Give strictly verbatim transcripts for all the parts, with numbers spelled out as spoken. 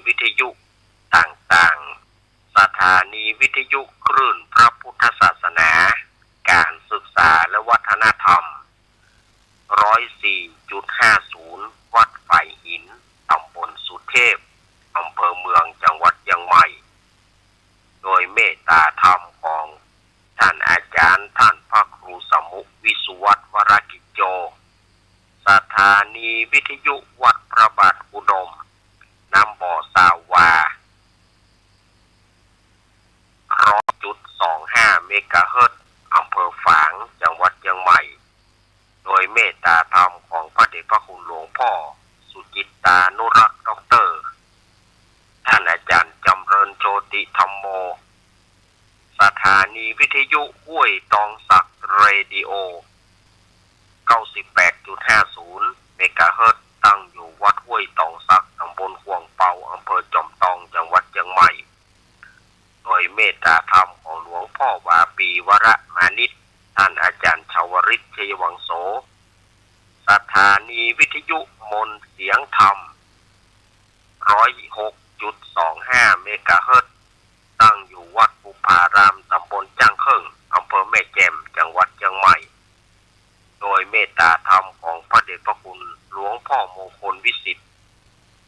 วิทยุต่างๆ สถานีวิทยุคลื่นพระพุทธศาสนา การศึกษาและวัฒนธรรม ร้อยสี่จุดห้าศูนย์ วัดฝายหิน ตำบลสุเทพ อำเภอเมือง จังหวัดเจียงใหม่ โดยเมตตาธรรมของท่านอาจารย์ ท่านพระครูสมุ วิสุวัฒน์ วรกิจโจ สถานีวิทยุวัดพระบาทอุดม น้ำบ่อ ซาววา ร้อยจุดสองห้า เมกะเฮิรตซ์ อำเภอฝาง จังหวัดเจียงใหม่ โดยเมตตาธรรมของพระเดชพระคุณหลวงพ่อสุจิตตานุรักษ์ ด็อกเตอร์ ท่านอาจารย์จำเริญโชติธัมโม สถานีวิทยุห้วยตองสัก เรดิโอ เก้าสิบแปดจุดห้าศูนย์ เมกะเฮิรตซ์ ตั้งอยู่วัดห้วยตองสัก ตำบลข่วงเปา อำเภอจอมตอง จังหวัดเจียงใหม่ โดยเมตตาธรรมของหลวงพ่อวาปี วรมานิช ท่านอาจารย์ชาวริต ชัยวังโส สถานีวิทยุมนต์เสียงธรรม ร้อยหกจุดสองห้า เมกะเฮิรตซ์ ตั้งอยู่วัดภูผาราม ตำบลจ้างเคิ่ง อำเภอแม่แจ่ม จังหวัดเจียงใหม่ โดยเมตตาธรรมของพระเดชพระคุณหลวงพ่อมงคลวิสิทธิ์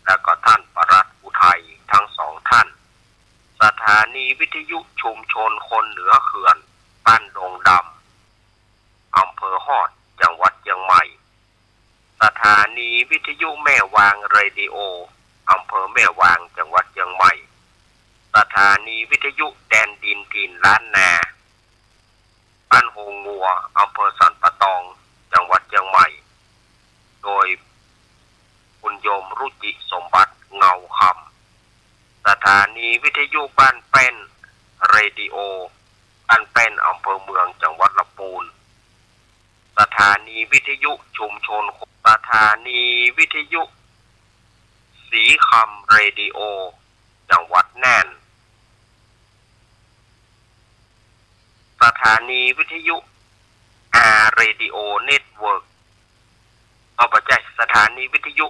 และก็ท่านปลัดอุทัย ทั้งสองท่าน สถานีวิทยุชุมชนคนเหนือเขื่อน บ้านดงดำ อำเภอฮอด จังหวัดเจียงใหม่ สถานีวิทยุแม่วาง เรดิโอ อำเภอแม่วาง จังหวัดเจียงใหม่ สถานีวิทยุแดนดินถิ่นล้านนา บ้านโฮงงัว อำเภอสันป่าตอง จังหวัดเจียงใหม่ โดยคุณโยมรุจิสมบัติ เงาคำ สถานีวิทยุบ้านแป้น เรดิโอ บ้านแป้น อำเภอเมือง จังหวัดลำพูน สถานีวิทยุชุมชน สถานีวิทยุศรีคำ เรดิโอ จังหวัดน่าน สถานีวิทยุอาร์ เรดิโอ เน็ตเวิร์ก เอ้อ บ่ใจ้ สถานีวิทยุ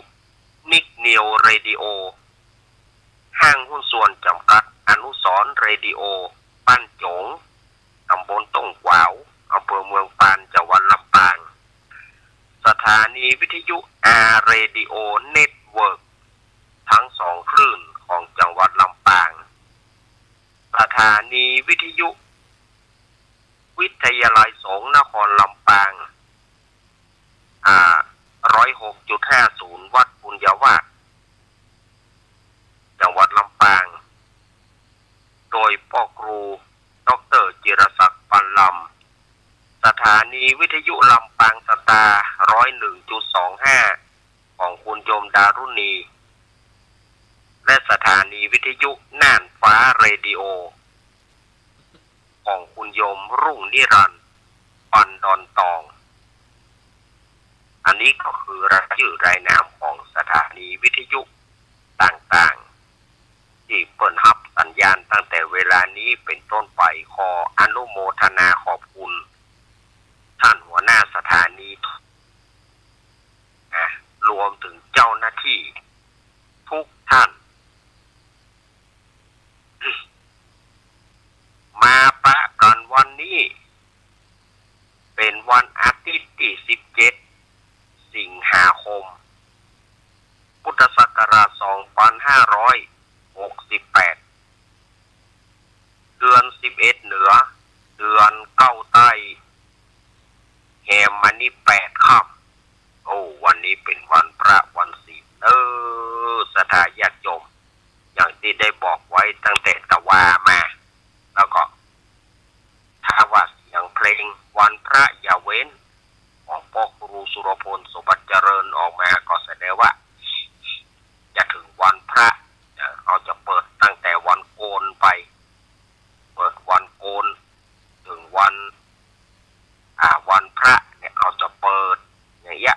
นิกนิว เรดิโอ ห้างหุ้นส่วนจำกัดอนุสรณ์ เรดิโอ บ้านโจ๋ง ตำบลต้งกวาว อำเภอเมืองปาน จังหวัดลำปาง สถานีวิทยุอาร์ เรดิโอ เน็ตเวิร์ก ทั้งสองคลื่นของจังหวัดลำปาง สถานีวิทยุวิทยาลัยสงฆ์นครลำปาง อ่า ร้อยหกจุดห้าศูนย์ วัดปุญญาวาส จังหวัดลำปาง โดยป้อครู ด็อกเตอร์ จิรศักดิ์ ปันลำ สถานีวิทยุลำปางสตาร์ ร้อยหนึ่งจุดสองห้า ของคุณโยมดารุณี และสถานีวิทยุน่านฟ้า เรดิโอ ของคุณโยมรุ่งนิรันดร์ ปันดอนตอง อันนี้ก็คือรายจื้อรายนามของสถานีวิทยุต่างๆ ตี้เปิ้นฮับสัญญาณตั้งแต่เวลานี้เป๋นต้นไป ขออนุโมทนาขอบคุณท่านหัวหน้าสถานี อ่ะ รวมเถิงเจ้าหน้าตี้ทุกท่าน มาปะกั๋นวันนี้ เป๋นวันอาทิตย์ตี้สิบเจ็ด สิงหาคม พุทธศักราชสองพันห้าร้อยหกสิบแปด เดือนสิบเอ็ดเหนือ เดือนเก้าใต้ แหมมานี้แปดค่ำ โอ้ วันนี้เป๋นวันพระวันศีล เออ ศรัทธาญาติโยม อย่างตี้ได้บอกไว้ตั้งแต่ตะวามา แล้วก็ ถ้าว่าเสียงเพลงวันพระอย่าเว้น ของป้อครูสุรพล สมบัติเจริญออกมา ก็แสดงว่า จะเถิงวันพระ เออ เฮาจะเปิดตั้งแต่วันโกนไป เปิดวันโกน เถิงวัน อ่า วันพระเนี่ย เฮาจะเปิดอย่างเงี้ย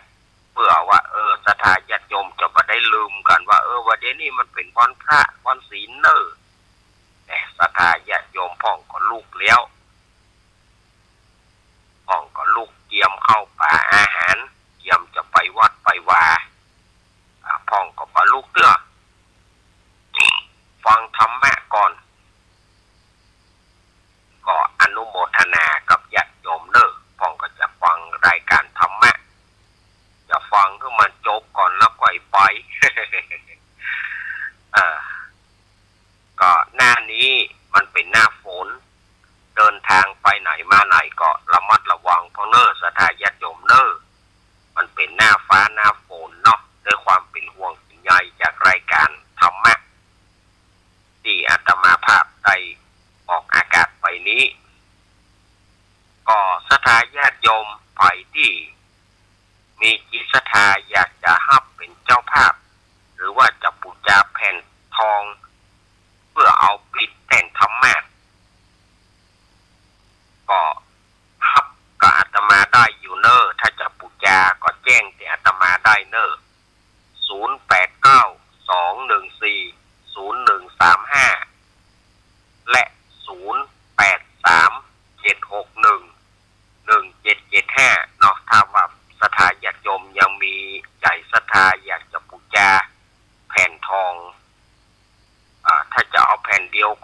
เปื้อว่า เออ ศรัทธาญาติโยมจะบ่ได้ลืมกั๋นว่า เออ ว่าเดี๋ยวนี้มันเป๋นวันพระ วันศีลเน่อ แหม ศรัทธาญาติโยมพ่องก็ลุกแล้ว พ่องก็ลุกเกียมข้าวป๋าอาหาร เกียมจะไปวัดไปวา อ่า พ่องก็บ่ลุกเตื้อ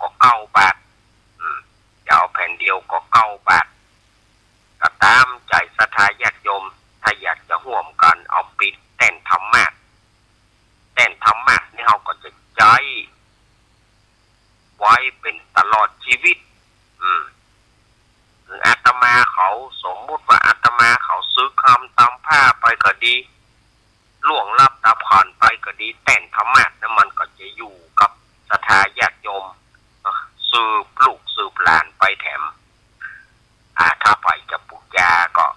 ก็เก้าบาท อืม จะเอาแผ่นเดียวก็เก้าบาท ก็ต๋ามใจ๋ศรัทธาญาติโยม ถ้าอยากจะฮ่วมกั๋นเอาปิดแต้นธรรมาสน์ แต้นธรรมาสน์นี่เฮาก็จะใจ๊ไว้เป๋นตลอดจีวิต อืม อาตมาเขา สมมุติว่าอาตมาเขาสึกฮำตำผ้าไปก็ดี ล่วงลับดับขันไปก็ดี แต้นธรรมาสน์นั้นมันก็จะอยู่กับศรัทธาญาติโยม เนาะ สืบลูกสืบหลานไปแถม อ่า ถ้าใผจะปู๋จาก็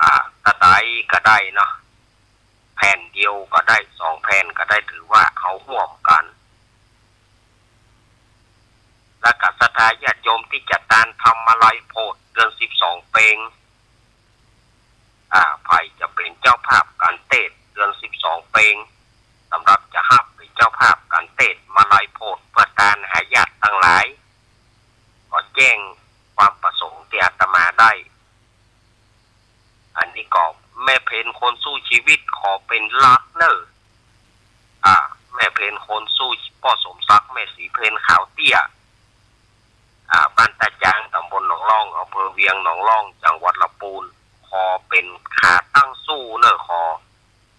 อ่า ตะใดก็ได้เนาะ แผ่นเดียวก็ได้ สองแผ่นก็ได้ ถือว่าเฮาฮ่วมกั๋น แล้วก็ศรัทธาญาติโยมตี้จะตานธรรมาลัยโพธิ์เดือนสิบสองเปง อ่า ใผจะเป๋นเจ้าภาพก๋านเตสน์เดือนสิบสองเปง สำหรับจะฮับเป๋นเจ้าภาพก๋านเตสน์มาลัยโพธิ์เปื้อตานหาญาติตังหลาย ก็แจ้งความประสงค์ตี้อาตมาได้ อันนี้ก็แม่เพ็ญคนสู้จีวิตขอเป๋นหลักเน่อ อ่า แม่เพ็ญคนสู้ ป้อสมศักดิ์ แม่ศรีเพ็ญ ขาวเตี้ย อ่า บ้านตาจาง ต๋ำบลหนองล่อง อำเภอเวียงหนองล่อง จังหวัดลำปูน ขอเป๋นขาตั้งสู้เน่อ ขอ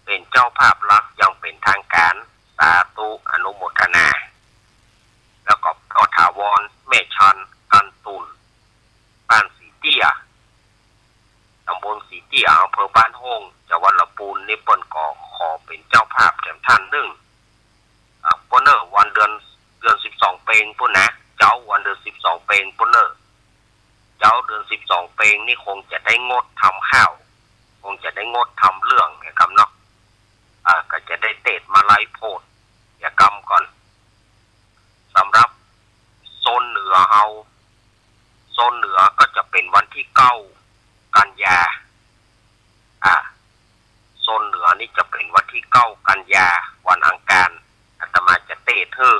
เป๋นเจ้าภาพหลักอย่างเป๋นทางก๋าน สาธุ อนุโมทนา แล้วก็ป้อถาวร แม่ชัน กันตุ่น บ้านสีเตี้ย ต๋ำบลสีเตี้ย อำเภอบ้านโฮ่ง จังหวัดลำปูน นี่เปิ้นก็ขอเป๋นเจ้าภาพแถมต้านนึ่ง อ่า ปู้นเน่อ วันเดือน เดือนสิบสองเปงปู้นนะ เจ๊าวันเดือนสิบสองเปงปู้นเน่อ เจ๊าเดือนสิบสองเปงนี่คงจะได้งดทำข้าว คงจะได้งดทำเรื่องเนี่ยกำเนาะ อ่า ก็จะได้เตสน์มาลัยโพธิ์เสียกำก่อน สำหรับโซนเหนือเฮา โซนเหนือก็จะเป๋นวันตี้เก้ากันยา อ่า โซนเหนือนี่จะเป๋นวันตี้เก้ากันยา วันอังคาร อาตมาจะเตสน์หื้อ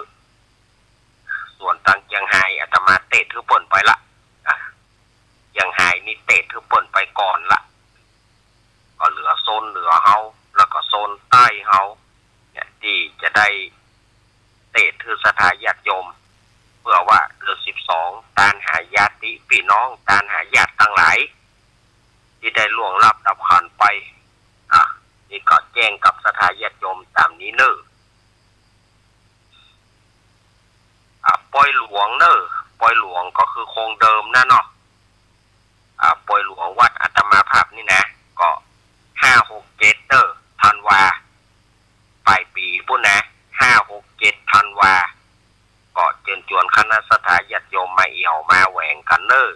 ส่วนตางเจียงฮายอาตมาเตสน์หื้อเปิ้นไปละ อ่า เจียงฮายนี่เตสน์หื้อเปิ้นไปก่อนละ ก็เหลือโซนเหนือเฮา แล้วก็โซนใต้เฮา เนี่ย ตี้จะได้เตสน์หื้อศรัทธาญาติโยม เปื้อว่าเดือนสิบสอง ตานหาญาติปี้น้อง ตานหาญาติตังหลาย ตี้ได้ล่วงลับดับขันไป อ่ะ นี่ก็แจ้งกับศรัทธาญาติโยมต๋ามนี้เน่อ อ่ะ ปอยหลวงเน่อ ปอยหลวงก็คือคงเดิมนะเนาะ อ่า ปอยหลวงวัดอาตมาภาพนี่นะ ก็ห้าหกเจ็ดเน่อ ธันวา ป๋ายปี๋ปู้นนะ ห้าหกเจ็ด ธันวา ก็เจิญจวนคณะศรัทธาญาติโยมมาเอี่ยวมาแหวงกั๋นเน่อ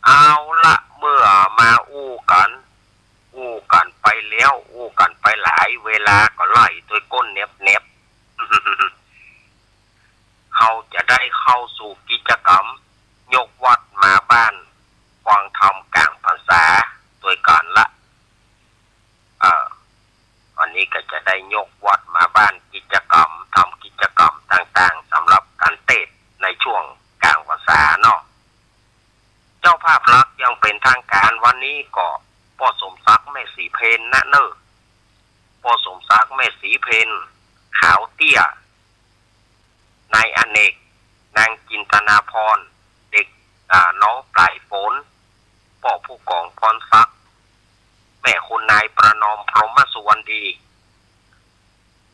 เอาละ เมื่อมาอู้กั๋น อู้กั๋นไปแล้ว อู้กั๋นไปหลาย เวลาก็ไล่ตวยก้นแนบๆ เฮาจะได้เข้าสู่กิจกรรม ยกวัดมาบ้าน ฟังธรรมก๋างพรรษาตวยกั๋นละ เอ่อ วันนี้ก็จะได้ยกวัดมาบ้าน กิจกรรม ทำกิจกรรมต่างๆ สำหรับก๋านเตสน์ในช่วงก๋างพรรษาเนาะ เจ้าภาพหลักอย่างเป๋นทางก๋านวันนี้ก็ป้อสมศักดิ์ แม่ศรีเพนนะเน่อ ป้อสมศักดิ์ แม่ศรีเพน ขาวเตี้ย นายอเนก นางจินตนาพร เด็ก อ่า น้องปลายฝน ป้อผู้ก๋องพรศักดิ์ แม่คุณนายประนอม พรหมสุวรรณดี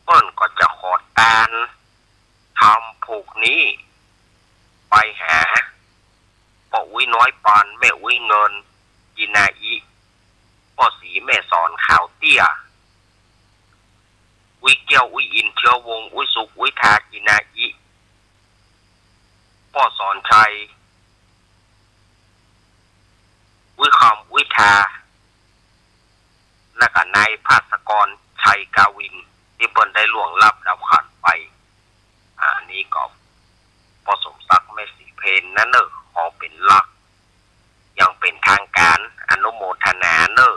เปิ้นก็จะขอตานธรรมผูกนี้ ไปหา ป้ออุ๊ยน้อยปาน แม่อุ๊ยเงิน จินาอิ ป้อศรีแม่สอน ขาวเตี้ย อุ๊ยแก้ว อุ๊ยอิน เชื้อวงศ์ อุ๊ยสุข อุ๊ยทา จินาอิ ป้อสอนชัย อุ๊ยคำ อุ๊ยทา แล้วก็นายภาสกร ชัยกาวิน ตี้เปิ้นได้ล่วงลับดับขันไป อ่า อันนี้ก็ป้อสมศักดิ์ แม่ศรีเพนนะเน่อ ขอเป๋นหลัก อย่างเป๋นทางก๋าน อนุโมทนาเน่อ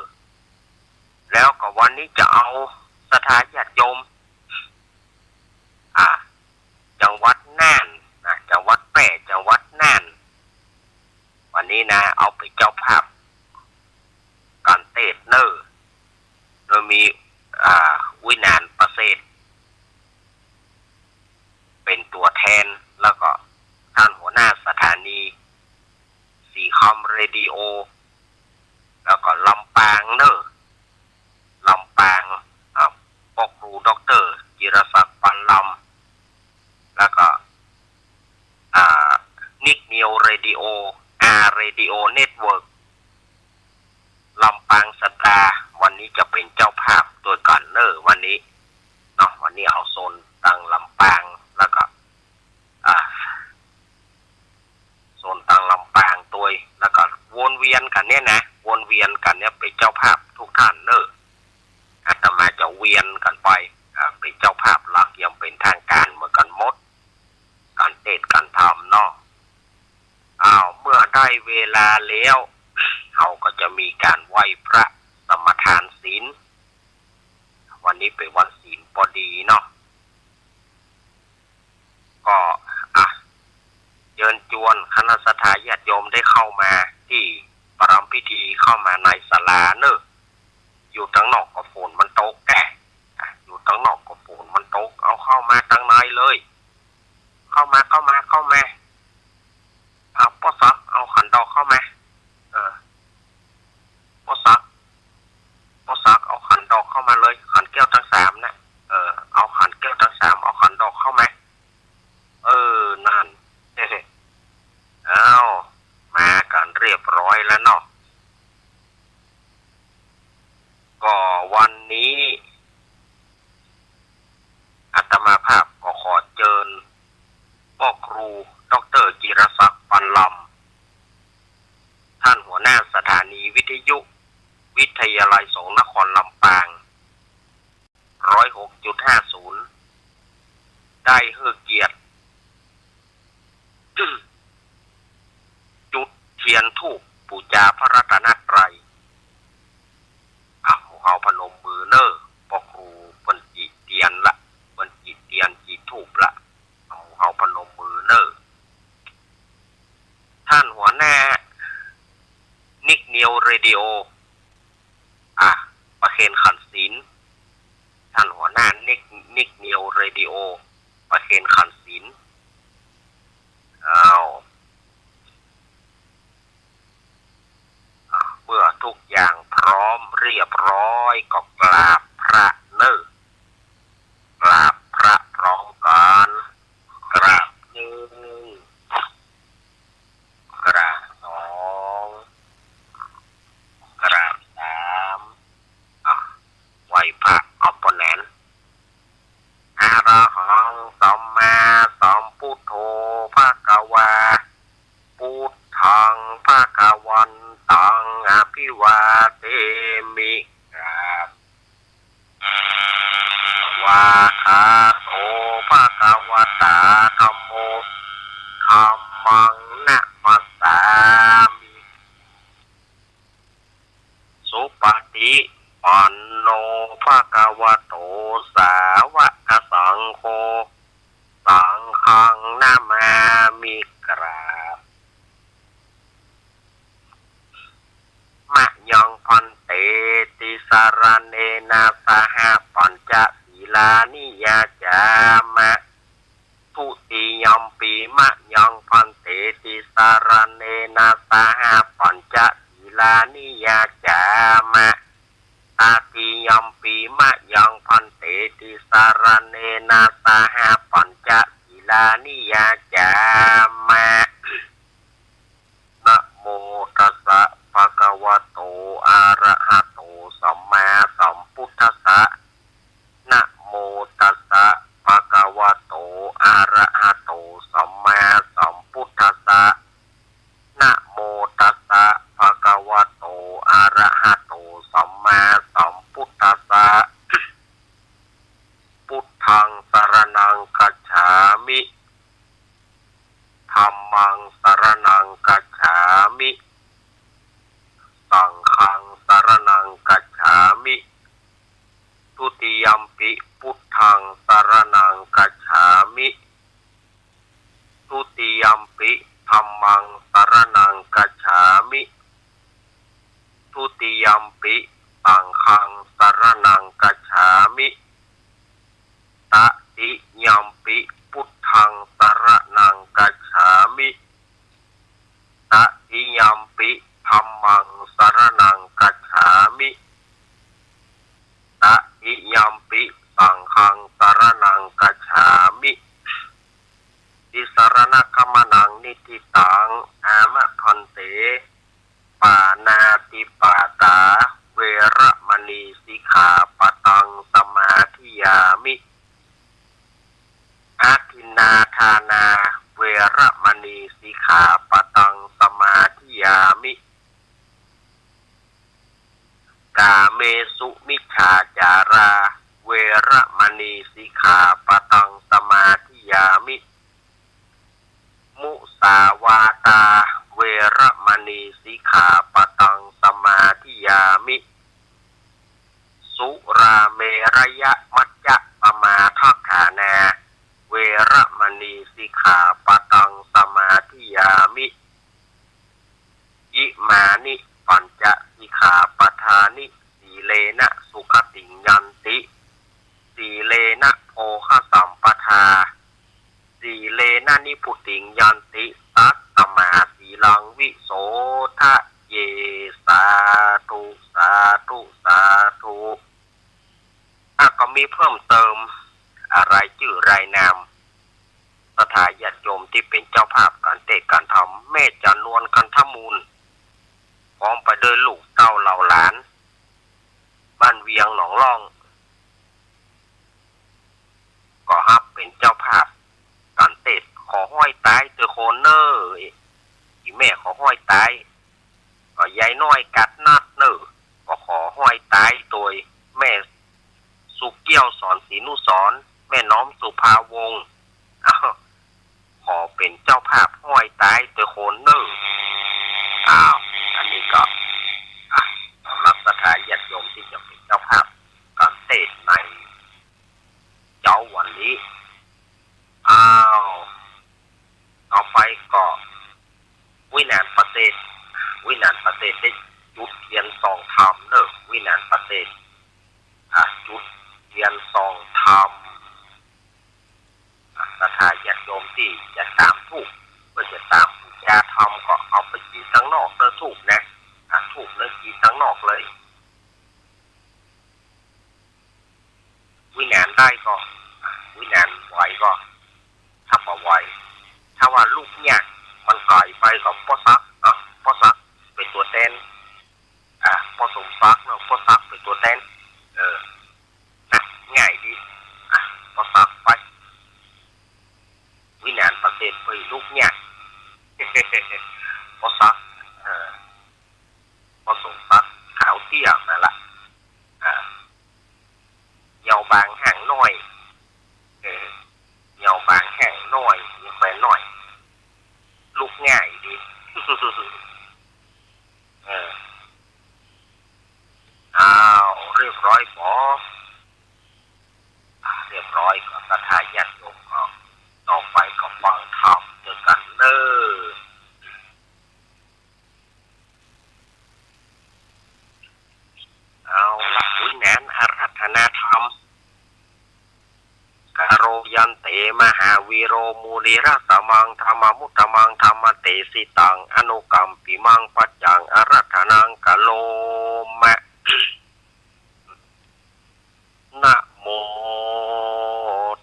แล้วก็วันนี้จะเอาศรัทธาญาติโยม อ่า จังหวัดน่านนะ จังหวัดแป้ จังหวัดน่าน วันนี้นะ เอาเป๋นเจ้าภาพก๋านเตสน์เน่อ โดยมี อ่า อุ๊ยหนานประเสริฐ รูด็อกเตอร์จิรศักดิ์ ปานลำ แล้วก็ อ่า นิกนิวเรดิโอ อาร์ เรดิโอ เน็ตเวิร์ก ลำปางสตาร์ วันนี้จะเป๋นเจ้าภาพตวยกั๋นเน่อ วันนี้เนาะ วันนี้เอาโซนตังลำปาง แล้วก็ อ่า โซนตังลำปางตวย แล้วก็วนเวียนกั๋นเนี่ยนะ วนเวียนกั๋นเนี่ยเป๋นเจ้าภาพกู้ต้านเน่อ อาตมาจะเวียนกั๋นไป อ่า เป๋นเจ้าภาพหลักอย่างเป๋นทางก๋านเหมือนกั๋นหมด ก๋านเตสน์ก๋านธรรมเนาะ อ้าว เมื่อได้เวลาแล้ว เฮาก็จะมีก๋านไหว้พระสมาทานศีล วันนี้เป๋นวันศีลปอดีเนาะ ก็ อ่ะ เจิญจวนคณะศรัทธาญาติโยมได้เข้ามาตี้ประรำพิธี เข้ามาในศาลาเน่อ อยู่ตังนอกก็ฝนมันตกแก่ อ่ะ อยู่ตังนอกก็ฝนมันตก เอาเข้ามาตังในเลย เข้ามา เข้ามา เข้ามา เอาป้อสัก เอาขันดอกเข้ามา เออ ป้อสัก ป้อสัก เอาขันดอกเข้ามาเลย ขันแก้วตังสามนะ เออ เอาขันแก้วตังสาม เอาขันดอกเข้ามา เออ นั่น อ้าว มากั๋นเรียบร้อยแล้วเนาะ ก็วันนี้ อาตมาภาพก็ขอเจิญป้อครูด็อกเตอร์จิรศักดิ์ ปานลำ ต้านหัวหน้าสถานีวิทยุวิทยาลัยสงฆ์นครลำปาง ร้อยหกจุดห้าศูนย์ ได้หื้อเกียรติ จุดเตียนธูปปู๋จาพระรัตนตรัย อ่ะ หมู่เฮาพนมมือเน่อ ป้อครูเปิ้นจีเตียนละ เปิ้นจีเตียนจีธูปละ อ่ะ หมู่เฮาพนมมือเน่อ ต้านหัวหน้านิกนิวเรดิโอ อ่ะ ประเคนขันศีล ต้านหัวหน้านิก นิกนิวเรดิโอ ประเคนขันศีล อ้าว อ่ะ เมื่อทุกอย่างพร้อมเรียบร้อยก็กราบพระเน่อ กราบพระพร้อมกั๋น กราบหนึ่ง กราบสอง กราบสาม อ่ะ ไหว้พระเอาป้อแหนน อะระหังสัมมาสัมพุทโธ ภะคะวา พุทธัง ภะคะวันตัง อะภิวาเทมิ กราบ วาคาโต ภะคะวะตา ธัมโม ธัมมัง นะมัสสามิ สุปฏิปันโน ภะคะวะโต สาวะกะสังโฆ สังฆัง นะมามิ กราบ มะยัง ภันเต ติสะระเณนะ สะหะ ปัญจสีลานิ ยาจามะ ทุติยัมปิ มะยัง ภันเต ติสะระเณนะ สะหะ ปัญจสีลานิ ยาจามะ ตติยัมปิ มะยัง ภันเต ติสะระเณนะ สะหะ ปัญจสีลานิ ยาจามะ นะโมตัสสะ ภะคะวะโต อะระหะโต สัมมาสัมพุทธัสสะ นะโมตัสสะ ภะคะวะโต อะระหะโต สัมมาสัมพุทธัสสะ นะโมตัสสะ ภะคะวะโต อะระหะโต สัมมาสัมพุทธัสสะ พุทธัง สะระณัง ทินนาทานา เวระมณี สิกขาปะตัง สมาธิยามิ กาเมสุมิจฉาจารา เวระมณี สิกขาปะตัง สมาธิยามิ มุสาวาตา เวระมณี สิกขาปะตัง สมาธิยามิ สุราเมรยมัจจะปมาทัฏฐานา เวระมณี สิกขาปะตัง สมาธิยามิ อิมานิปัญจสิกขาปะทานิ สีเลนะสุขติงยันติ สีเลนะโภคสัมปทา สีเลนะนิพพุติงยันติ ตัสมาสีลังวิโสทะเย สาธุ สาธุ สาธุ อ่ะ ก็มีเพิ่มเติม อ่ะ รายจื้อรายนาม ศรัทธาญาติโยมตี้เป๋นเจ้าภาพก๋านเตสน์ก๋านธรรม แม่จำนวน คันธมูล พร้อมไปด้วยลูกเต้าเหล่าหลาน บ้านเวียงหนองล่อง ก็ฮับเป๋นเจ้าภาพก๋านเตสน์ ขอห้อยตายเต๊อะคนเน่อ อี่แม่ขอห้อยตาย ก็ยายน้อยกัดนัดเน่อ ก็ขอห้อยตายโตย แม่สุเกี้ยว สอนศรีนุสรณ์ แม่น้อมสุภาวงศ์ อ้าว ขอเป๋นเจ้าภาพห้อยตายเต๊อะคนเน่อ อ้าว อันนี้ก็ อ่ะ สำหรับศรัทธาญาติโยมตี้จะเป๋นเจ้าภาพก๋านเตสน์ในเจ๊าวันนี้ อ้าว ต่อไปก็ วิหารประเสริฐ วิหารประเสริฐได้จุดเตียนส่องธรรมเน่อ วิหารประเสริฐ อ่ะ จุดเตียนส่องธรรม อ่ะ ศรัทธาญาติโยมตี้จะตามธูป เปื้อจะตามบู๋จาธรรม ก็เอาไปจีตังนอกเน่อธูปนะ อ่ะ ธูปเน่อจีตังนอกเลย วิหารได้ก็ อ่ะ วิหารไหวก็ ถ้าบ่ไหว ถ้าว่าลุกยาก มันไก๋ไปก็บ่สัก อ่ะ ป้อสักเป๋นตั๋วแตน อ่ะ ป้อสมศักดิ์เนาะ ป้อสักดิ์เป๋นตั๋วแตน เออ นะ ง่ายดี อ่ะ ป้อสักดิ์ไป วิหารประเสริฐไปลุกยาก ป้อสักดิ์ เออ ป้อสมศักดิ์ ขาวเตี้ยนั่นละ อ่ะ เยาว์บางห่างน้อย เออ เยาว์บางห่างน้อย เยาว์แขวนน้อย ลุกง่ายดี เออ อ้าว เรียบร้อยป๋อ อ่ะ เรียบร้อยก็ศรัทธาญาติโยมก็ ต่อไปก็ฟังธรรมเตื้อกั๋นเน่อ เอาละ วิหารอาราธนาธรรม กะโร ยันเต มหาวีโร มุนิราสมัง ธรรมมุตตมัง ธรรมเตสิตัง อนุกัมปิมัง ปัจจังอาราธนัง กะโรมะ นะโม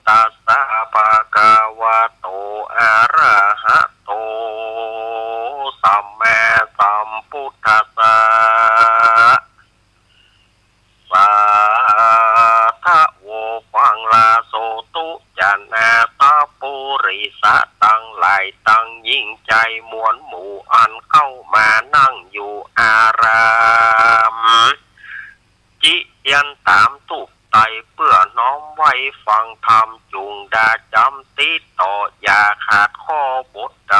ตัสสะ ภะคะวะโต อะระหะโต สัมมาสัมพุทธัสสะ สาธะโว ฟังลา โสตุ จะนา สัพปุริสะตังหลาย ตังยิ่งใจ๋มวลหมู่ อันเข้ามานั่งอยู่อาราม จิเตียนต๋ามตูปไต เปื้อน้อมไหว้ฟังธรรม จุ่งดาจ๋ำติดต่อ อย่าขาดข้อบทใด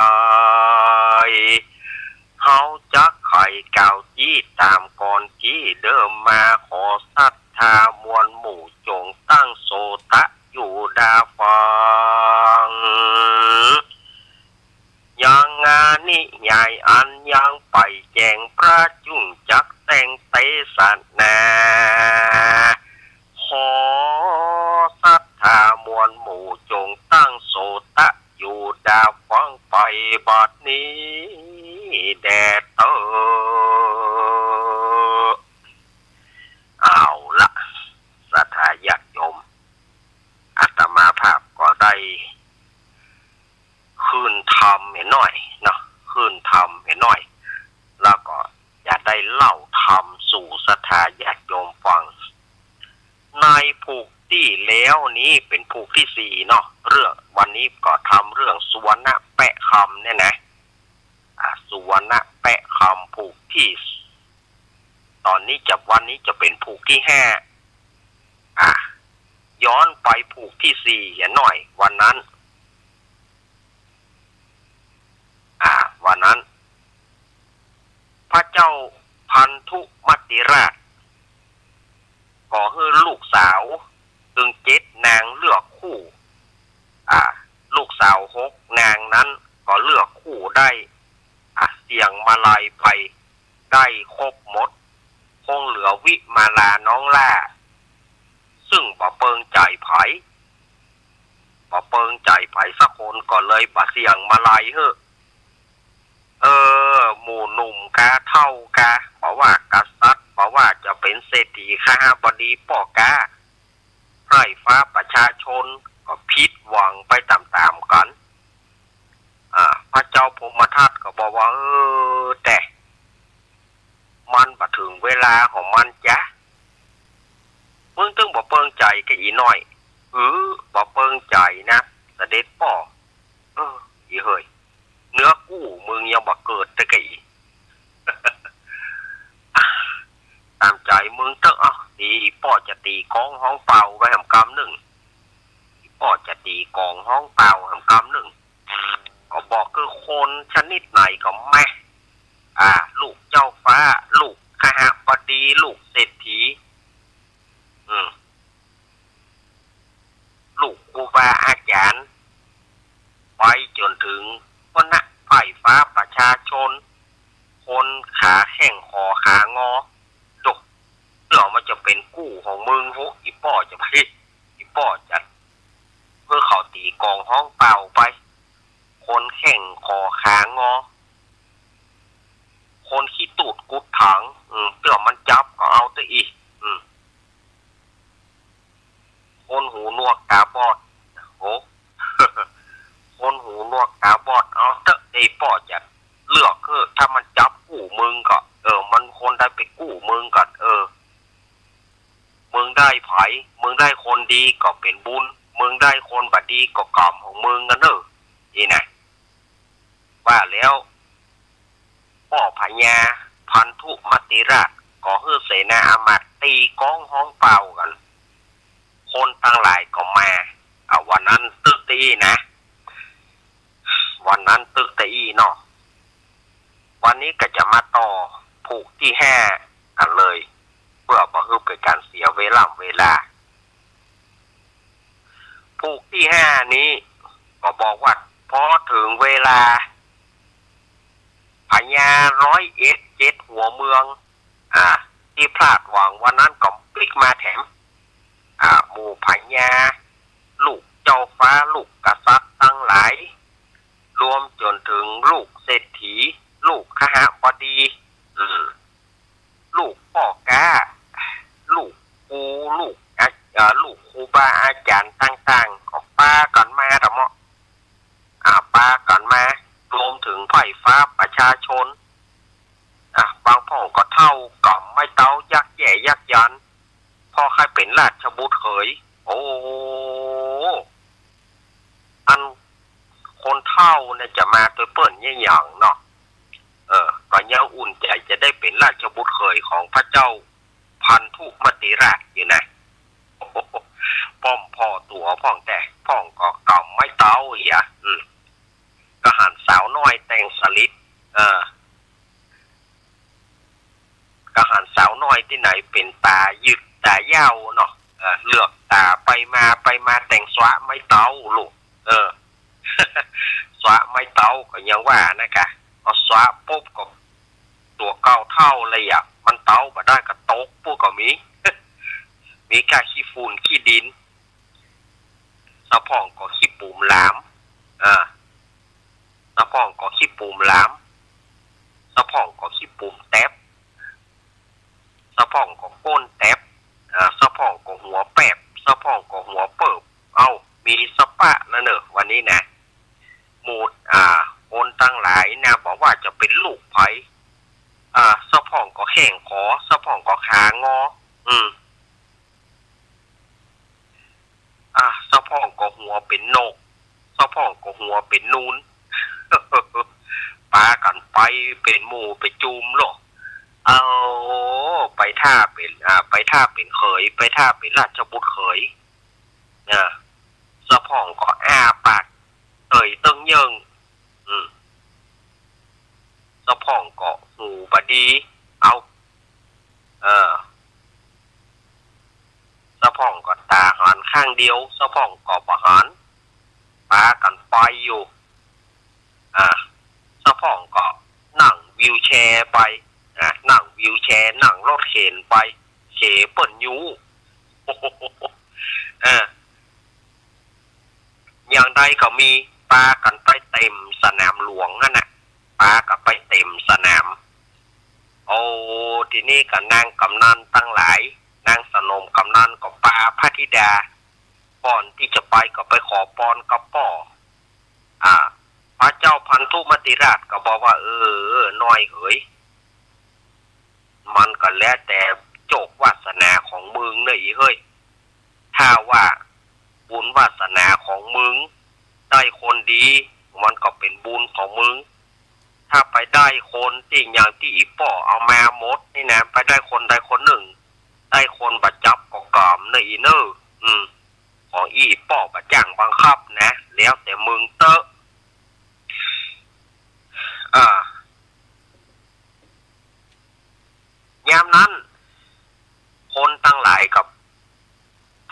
เฮาจักไขกล่าวจี้ต๋ามก่อนตี้เดิมมา ขอศรัทธามวลหมู่จงตั้งโสตะอยู่ดาฟัง ยังอานิยายอันยังไปแจ้ง พระจุ่งจักแสดงเตสนา ขอศรัทธามวลหมู่จงตั้งโสตะอยู่ดาฟังไปบัดนี้แด่เต๊อะ เอาละ ศรัทธาญาติโยม อาตมาภาพก็ได้ คืนธรรมเหียหน้อยเนาะ คืนธรรมเหียหน้อย แล้วก็จะได้เล่าธรรมสู่ศรัทธาญาติโยมฟัง ในผูกตี้แล้ว านี้เป๋นผูกตี้สี่เนาะ เรื่อง วันนี้ก็ทำเรื่องสุวรรณแปะคำเนี่ยนะ อ่า สุวรรณแปะคำผูกตี้ ต๋อนนี้จะ วันนี้จะเป๋นผูกตี้ห้า อ่า ย้อนไปผูกตี้สี่เหียหน่อย วันนั้น อ่า วันนั้น พระเจ้าพันธุมัตติราช ก็หื้อลูกสาวตึงเจ็ดนางเลือกคู่ อ่า ลูกสาวหกนางนั้นก็เลือกคู่ได้ อ่า เสี่ยงมาลัยไปได้ครบหมด คงเหลือวิมาลาน้องหล้า ซึ่งบ่เปิงใจ๋ใผ บ่เปิงใจ๋ใผสักคน ก็เลยบ่เสี่ยงมาลัยหื้อ เออ หมู่หนุ่มกาเฒ่ากา บ่ว่ากษัตริย์ บ่ว่าจะเป๋นเศรษฐีคหบดีป้อกา ไพร่ฟ้าประชาชนก็ผิดหวังไปต๋ามๆ กั๋น อ่า พระเจ้าพรหมทัตก็บอกว่า เออ แต่ มันบ่เถิงเวลาของมันจ๊ะ มึงตึงบ่เปิงใจ๋ก้าอี้น้อย เออ บ่เปิงใจ๋นะ เสด็จป้อ เออ อี้เหย เนื้อกู้มึงยังบ่เกิดแต่ก้าอี้ ต๋ามใจ๋มึงเต๊อะ เอา ตี้ป้อจะตี๋กองฮ้องเป่าไปแหมกำนึ่ง ป้อจะตี๋กองฮ้องเป่าแหมกำนึ่ง ก็บอกคือคนชนิดไหนก็แม่ อ่า ลูกเจ้าฟ้า ลูกคหบดี ลูกเศรษฐี อืม ลูกครูบาอาจ๋ารย์ ไปจ๋นเถิงหัวหน้าไพร่ฟ้าประชาชน คนขาแข้งขอขางอ โจ้ เตื้อมันจะเป๋นกู้ของมึง โห อี้ป้อจะไป อี้ป้อจะ หื้อเขาตี๋กองฮ้องเป่าไป คนแข้งขอขางอ คนขี้ตูดกุดถัง อืม เตื้อมันจับก็เอาเต๊อะอี้ อืม คนหูหนวกต๋าบอด โห คนหูหนวกต๋าบอด เอาเต๊อะ ตี้ป้อจะเลือก เออ ถ้ามันจับกู้มึงก็ เออ มันคนได้ไปกู้มึงก่อน เออ มึงได้ใผ มึงได้คนดีก็เป๋นบุญ มึงได้คนบ่ดีก็กรรมของมึงกั๋นเน่อ อี้นะ ว่าแล้ว ป้อพญาพันธุมัตติราช ก็หื้อเสนาอามาตย์ตี๋กองฮ้องเป่ากั๋น คนตังหลายก็มา อ่า วันนั้นตึกตี้นะ วันนั้นตึกตี้อี้เนาะ วันนี้ก็จะมาต่อผูกตี้ห้ากั๋นเลย เปื้อบ่หื้อเป๋นก๋านเสียเวล่ำเวลา ผูกตี้ห้านี้ก็บอกว่า พอเถิงเวลา พญาร้อยเอ็ดเจ็ดหัวเมือง อ่า ตี้พลาดหวังวันนั้นก็ปิ๊กมาแถม อ่า หมู่พญา ลูกเจ้าฟ้า ลูกกษัตริย์ตังหลาย รวมจ๋นเถิงลูกเศรษฐี ลูกคหบดี อืม ลูกป้อก๊า ลูกครู ลูกอา เอ่อ ลูกครูบาอาจ๋ารย์ต่างๆ ก็ปากั๋นมาตะเมาะ อ่า ปากั๋นมา รวมเถิงไพร่ฟ้าประชาชน อ่า บางพ่องก็เฒ่าก็ไม่เต๊า ยักแย่ยักยัน พอใค่เป๋นราชบุตรเขย โอ้ อันคนเฒ่าเนี่ยจะมาตวยเปิ้นเยียะหยังเนาะ เออ ก็ยังอุ่นใจ๋จะได้เป๋นราชบุตรเขยของพระเจ้าพันธุมัตติราชอยู่นะ ป้อมผ่อตั๋วพ่องแต่ พ่องก็เก่าไม่เต๊าเหีย อืม ก็หันสาวน้อยแต่งสลิด เออ ก็หันสาวน้อยตี้ไหนเป๋นต๋ายึกต๋ายาวเนาะ เออ เลือกต๋าไปมาไปมา แต่งสวะไม่เต๊าลูก เออ สวะไม่เต๊าก็ยังว่านะกะ พอสวะปุ๊บก็ตั๋วเก่าเฒ่าเลยอะ มันเต๊าบ่ได้ก็ตกปุ๊บก็มี มีก้าขี้ฝุ่นขี้ดิน สะพ่องก็ขี้ปุ๋มหลาม เออ สะพ่องก็ขี้ปุ๋มหลาม สะพ่องก็ขี้ปุ๋มแต๊บ สะพ่องก็ก้นแต๊บ อ่า สะพ่องก็หัวแป๊บ สะพ่องก็หัวเปิบ เอ้า มีสะปะนะเนอะ วันนี้นะ หมู่ อ่า คนตังหลายนะ บ่ว่าจะเป๋นลูกใผ อ่า สะพ่องก็แข้งขอ สะพ่องก็ขางอ อืม เ หัวเป๋นนก เจ้าพ่องก็หัวเป๋นนูน ปากั๋นไปเป๋นหมู่เป๋นจุมโลด เอา ไปถ้าเป๋น อ่า ไปถ้าเป๋นเขย ไปถ้าเป๋นราชบุตรเขย อ่า เจ้าพ่องก็อ้าปากเต๋ยเติ้งเยิ่ง อืม เจ้าพ่องก็หูบ่ดี เอา เออ เจ้าพ่องก็ต๋าหันข้างเดียว เจ้าพ่องก็บ่หัน ปากั๋นไปอยู่ อ่า เจ้าพ่องก็นั่งวีลแชร์ไป อ่า นั่งวีลแชร์ นั่งรถเข็นไป เขเปิ้นยู้ เออ อย่างใดก็มี ปากั๋นไปเต๋มสนามหลวงหั้นน่ะ ปากั๋นไปเต๋มสนาม โอ้ ทีนี้ก็นางก๋ำนันตังหลาย นางสนมก๋ำนันก็ปาพระธิดา ก่อนตี้จะไปก็ไปขอปอนกับป้อ อ่า พระเจ้าพันธุมัตติราชก็บอกว่า เออ น้อยเหย มันก็แล้วแต่โจควาสนาของมึงเน่ออีเฮ้ย ถ้าว่าบุญวาสนาของมึงได้คนดี มันก็เป๋นบุญของมึง ถ้าไปได้คนตี้อย่างตี้อี่ป้อเอามาหมดนี่นะ ไปได้คนใดคนนึ่ง ได้คนบ่จับก็กำเน่ออีเน่อ อืม ของอี่ป้อบ่จ้างบังคับนะ แล้วแต่มึงเต๊อะ อ่า ยามนั้น คนตังหลายก็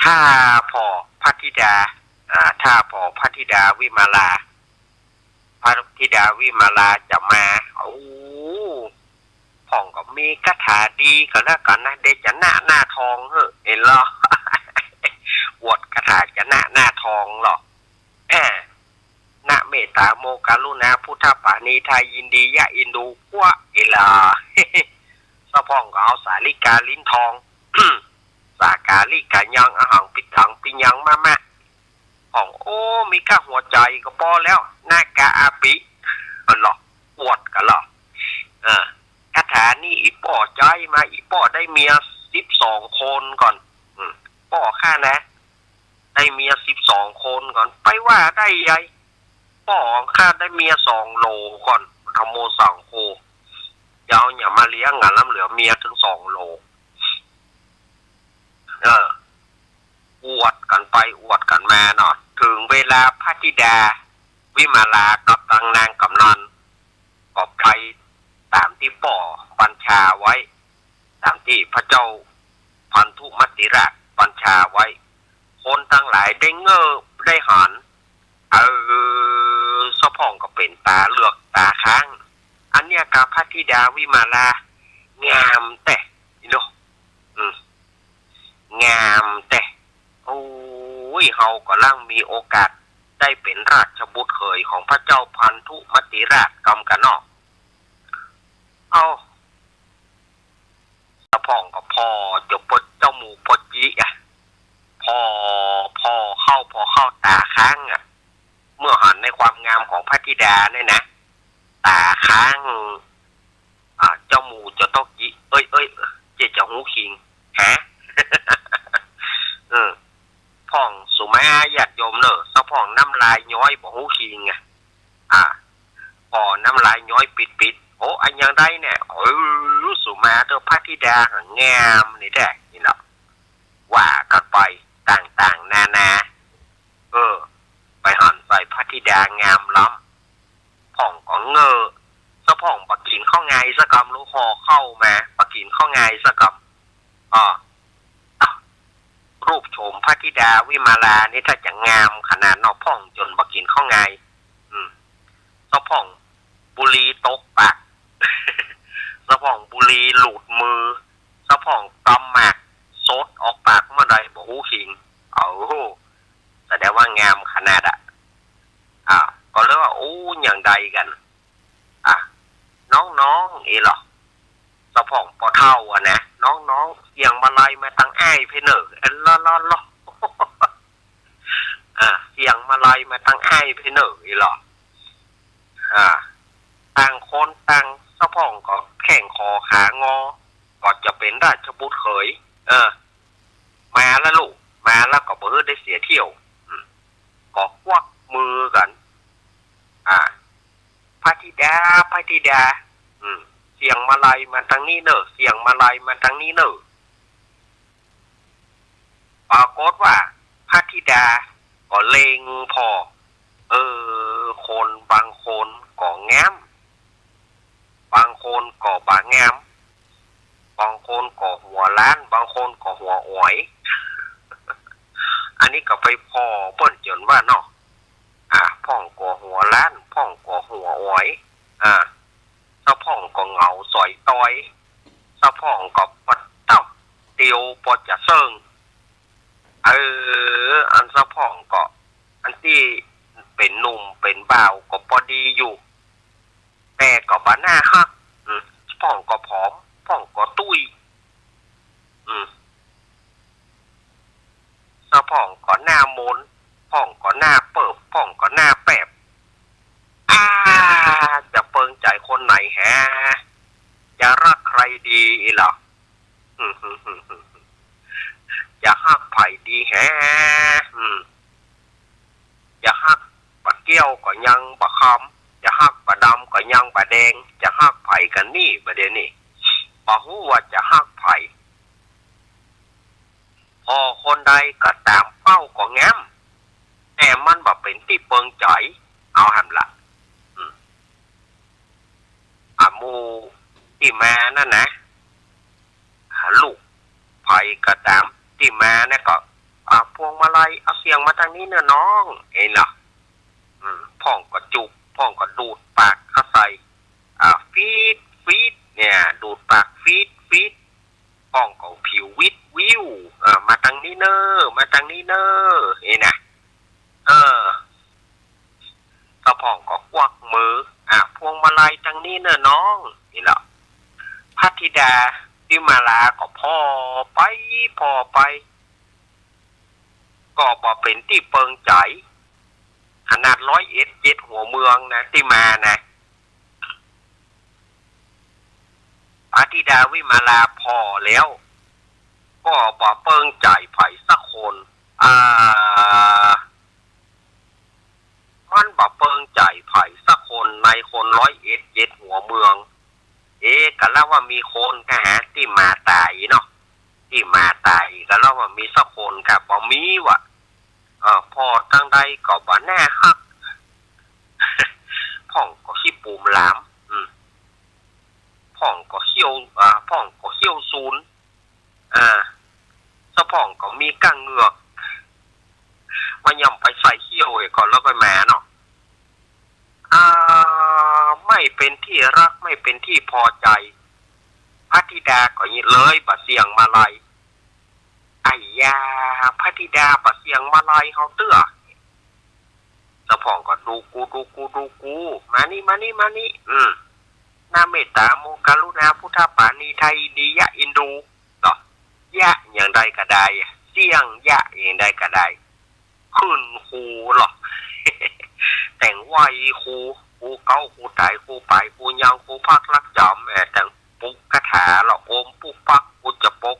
ถ้าผ่อพระธิดา อ่า ถ้าผ่อพระธิดาวิมาลา พระธิดาวิมาลาจะมา โอ้ พ่องก็มีคาถาดีก็แล้วกั๋นนะ เดชนะหน้าทองเฮ้อ เห็นลอ อวดคาถาชนะหน้าทองลอ แอะ นะเมตตาโมกรุณาพุทธปาณีทายินดียะอินดูกั๊ว เห็นลอ เจ้าพ่องก็เอาสาลิกาลิ้นทอง สาลิกายัง อหังปิตังปิยังมะมะ พ่อง โอ้ มีก้าหัวใจ๋ก็ปอแล้ว นากาอาปิ อันลอ อวดกั๋นลอ เออ คาถานี้อี่ป้อใจ๊มา อี่ป้อได้เมียสิบสองคนก่อน อืม ป้อข้านะ ได้เมียสิบสองคนก่อน ไปว่าได้ใย ป้อข้าได้เมียสองโหลก่อน ธัมโมสังโฆ เจ้าอย่ามาเลี้ยงอะ ล้ำเหลือเมียเถิงสองโหล เออ อวดกั๋นไปอวดกั๋นมาเนาะ เถิงเวลาพระธิดาวิมาลากับตังนางก๋ำนัน ก็ไปต๋ามตี้ป้อบัญชาไว้ ต๋ามตี้พระเจ้าพันธุมัตติราชบัญชาไว้ คนตังหลายได้เง่อได้หัน เออ เจ้าพ่องก็เป๋นต๋าเหลือกต๋าค้าง อันเนี้ยกาพระธิดาวิมาลา งามแต๊ นี่เนาะ อืม งามแต๊ โอ้ย เฮาก็ลังมีโอกาสได้เป๋นราชบุตรเขยของพระเจ้าพันธุมัตติราชกำกั๋นเนาะ เอ้า เจ้าพ่องก็ผ่อเจ้าปด เจ้าหมู่ปดจิอะ ผ่อ ผ่อเข้า ผ่อเข้าต๋าค้างอะ เมื่อหันในความงามของพระธิดาเนี่ยนะ ต๋าค้าง อ่า เจ้าหมู่เจ้าต๊อกจิ เอ้ย เอ้ย เจ้า เจ้าฮูคิง ฮะ เออ พ่องสุมาญาติโยมเน่อ เจ้าพ่องน้ำลายย้อยบ่ฮู้คิงอะ อ่า ผ่อน้ำลายย้อยปิดๆ โอ้ อันยังได้เนี่ย เออ สุมาเต๊อะ พระธิดาหั้นงามนี่แต๊ นี่เนาะ ว่ากั๋นไปต่างๆ นานา เออ ไปหันใส่พระธิดางามล้ำ พ่องก็เง่อ เจ้าพ่องบ่กิ๋นข้าวงายสักกำ ลูกห่อข้าวมา บ่กิ๋นข้าวงายสักกำ อ้อ อ้าว รูปโฉมพระธิดาวิมาลานี่ถ้าจะงามขนาดเนาะ พ่องจ๋นบ่กิ๋นข้าวงาย อืม เจ้าพ่องบุหรี่ตกปาก เจ้าพ่องบุหรี่หลุดมือ เจ้าพ่องกำหมากสดออกปากเมื่อใดบ่ฮู้คิง เอ้า แสดงว่างามขนาดอะ อ่า ก็เลยว่า โอ้ อย่างใดกั๋น อ่ะ น้องๆ เอหลอ เจ้าพ่องปอเฒ่าอะนะ น้องๆ เสียงมาลัยมาตังอ้ายเพเน่อ เออ ลอๆๆ อ่า เสียงมาลัยมาตังอ้ายเพเน่อ เอหลอ อ่า ต่างคนต่าง เจ้าพ่องก็แข้งขอขางอ ก็จะเป๋นราชบุตรเขย เออ มาแล้วลูก มาแล้วก็บ่หื้อได้เสียเที่ยว อืม ก็กวักมือกั๋น อ่า พระธิดา พระธิดา อืม เสี้ยงมาลัยมาตางนี้เน่อ เสี้ยงมาลัยมาตางนี้เน่อ ปรากฏว่าพระธิดาก็เล็งผ่อ เออ คนบางคนก็งาม บางคนก็บ่างาม บางคนก็หัวล้าน บางคนก็หัวอ๋อย อันนี้ก็ไปผ่อเปิ้นจ๋นว่าเนาะ อ่า พ่องก็หัวล้าน พ่องก็หัวอ๋อย อ่า สะพ่องก็เหงาสอยตอย สะพ่องก็ปะตับเตียวปอจะเซิ่ง เออ อันสะพ่องก็ อันตี้เป๋นหนุ่มเป๋นบ่าวก็ปอดีอยู่ แต่ก็บ่หน้าฮัก อืม พ่องก็ผอม พ่องก็ตุ้ย อืม สะพ่องก็หน้ามน พ่องก็หน้าเปิบ พ่องก็หน้าแปบ อ้า จะเปิงใจ๋คนไหนแฮะ จะฮักใผดีอีหล่อ จะฮักใผดีแฮะ อืม จะฮักบ่าเกี้ยวก็ยังบ่าคำ จะฮักบ่าดำก็ยังบ่าแดง จะฮักใผกั๋นนี่บ่าเดี่ยวนี้ บ่ฮู้ว่าจะฮักใผ ผ่อคนใดก็ต๋ามเป้าก็งาม แต่มันบ่เป๋นตี้เปิงใจ๋ เอาหั้นละ อืม อ่ะ หมู่ตี้มานั่นนะ อ่ะ ลูกใผก็ต๋ามตี้มาเนี่ยก็ อ่ะ พวงมาลัย เอาเสี้ยงมาตางนี้เน่อน้อง เห็นเหรอ อืม พ่องก็จูบ พ่องก็ดูดปากเข้าใส่ อ่ะ ฟีด ฟีด เนี่ย ดูดปากฟีด ฟีด พ่องก็ผิววิดวิว อ่ะ มาตางนี้เน่อ มาตางนี้เน่อ เห็นนะ เออ สะพ่องก็กวักมือ อ่ะ พวงมาลัยตางนี้เน่อน้อง นี่แหละ พระธิดาวิมาลาก็ผ่อไป ผ่อไป ก็บ่เป๋นตี้เปิงใจ๋ ขนาดร้อยเอ็ดเจ็ดหัวเมืองนะ ตี้มานะ พระธิดาวิมาลาผ่อแล้ว ก็บ่เปิงใจ๋ใผสักคน อ่า มันบ่เปิงใจ๋ใผสักคนในคนร้อยเอ็ดเจ็ดหัวเมือง เอ๊ะ กะละว่ามีคนกะหาตี้มาต๋ายเนาะ ตี้มาต๋ายกะละว่ามีสักคนกะบ่มีว่ะ เออ ผ่อตางใดก็บ่หน้าฮัก พ่องก็ขี้ปูมหลาม อืม พ่องก็เขี้ยว อ่า พ่องก็เขี้ยวซูน อ่า สะพ่องก็มีก้างเหงือก บ่ยอมไปใส่เขี้ยวเหียก่อนแล้วค่อยมาเนาะ อ่า ไม่เป็นที่รัก ไม่เป็นที่พอใจ พระธิดาก็เลยบ่เสี้ยงมาลัย ไอ้ยา พระธิดาบ่เสี้ยงมาลัยเฮาเตื้อ สะพ่องก็ดูกู ดูกู ดูกู มานี่ มานี่ มานี่ อืม นะเมตตา มุกรุณา พุทธปาณี ไทย อินดียะ อินดู เนาะ ยะอย่างใดก็ได้ เสี้ยงยะอย่างใดก็ได้ ขึ้นฮูเนาะ แต่งไหว้ฮู ฮูเก๊า ฮูไต๋ ฮูป๋าย ฮูยัง ฮูพักรักจ๋ำ เอ่อ แต่งปุกคาถาละอมปุกปัก กูจะปก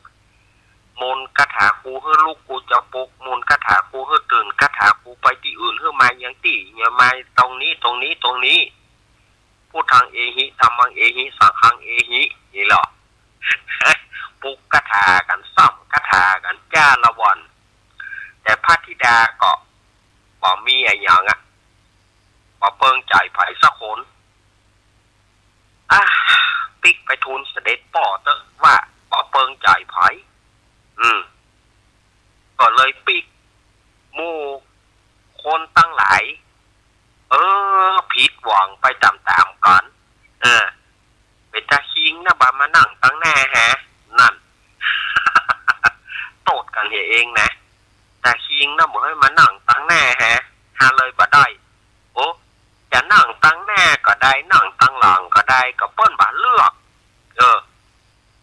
มนต์คาถากูหื้อลุก กูจะปก มนต์คาถากูหื้อตื่น คาถากูไปตี้อื่น หื้อมายังตี้ อย่ามาตรงนี้ ตรงนี้ ตรงนี้ พุทธังเอหิ ธัมมังเอหิ สังฆังเอหิ นี่เหรอ ปุกคาถากั๋น ซ้ำคาถากั๋น จ้าละวัน แต่พระธิดาก็บ่มีอะหยังอะ บ่เปิงใจ๋ใผสักคน อ่ะ ปิ๊กไปทูลเสด็จป้อเต๊อะว่าบ่เปิงใจ๋ใผ อืม ก็เลยปิ๊กหมู่คนตังหลาย เออ ผิดหวังไปต๋ามๆ กั๋น เออ เป๋นตาคิงนะ บ่มานั่งตังหน้าแฮะ นั่น โต้ษกั๋นเหียเองนะ ตาคิงนะ บ่หื้อมานั่งตังหน้าแฮะ ฮาเลยบ่ได้ โอ้ จะนั่งตังหน้าก็ได้ นั่งตังหลังก็ได้ ก็เปิ้นบ่เลือก เออ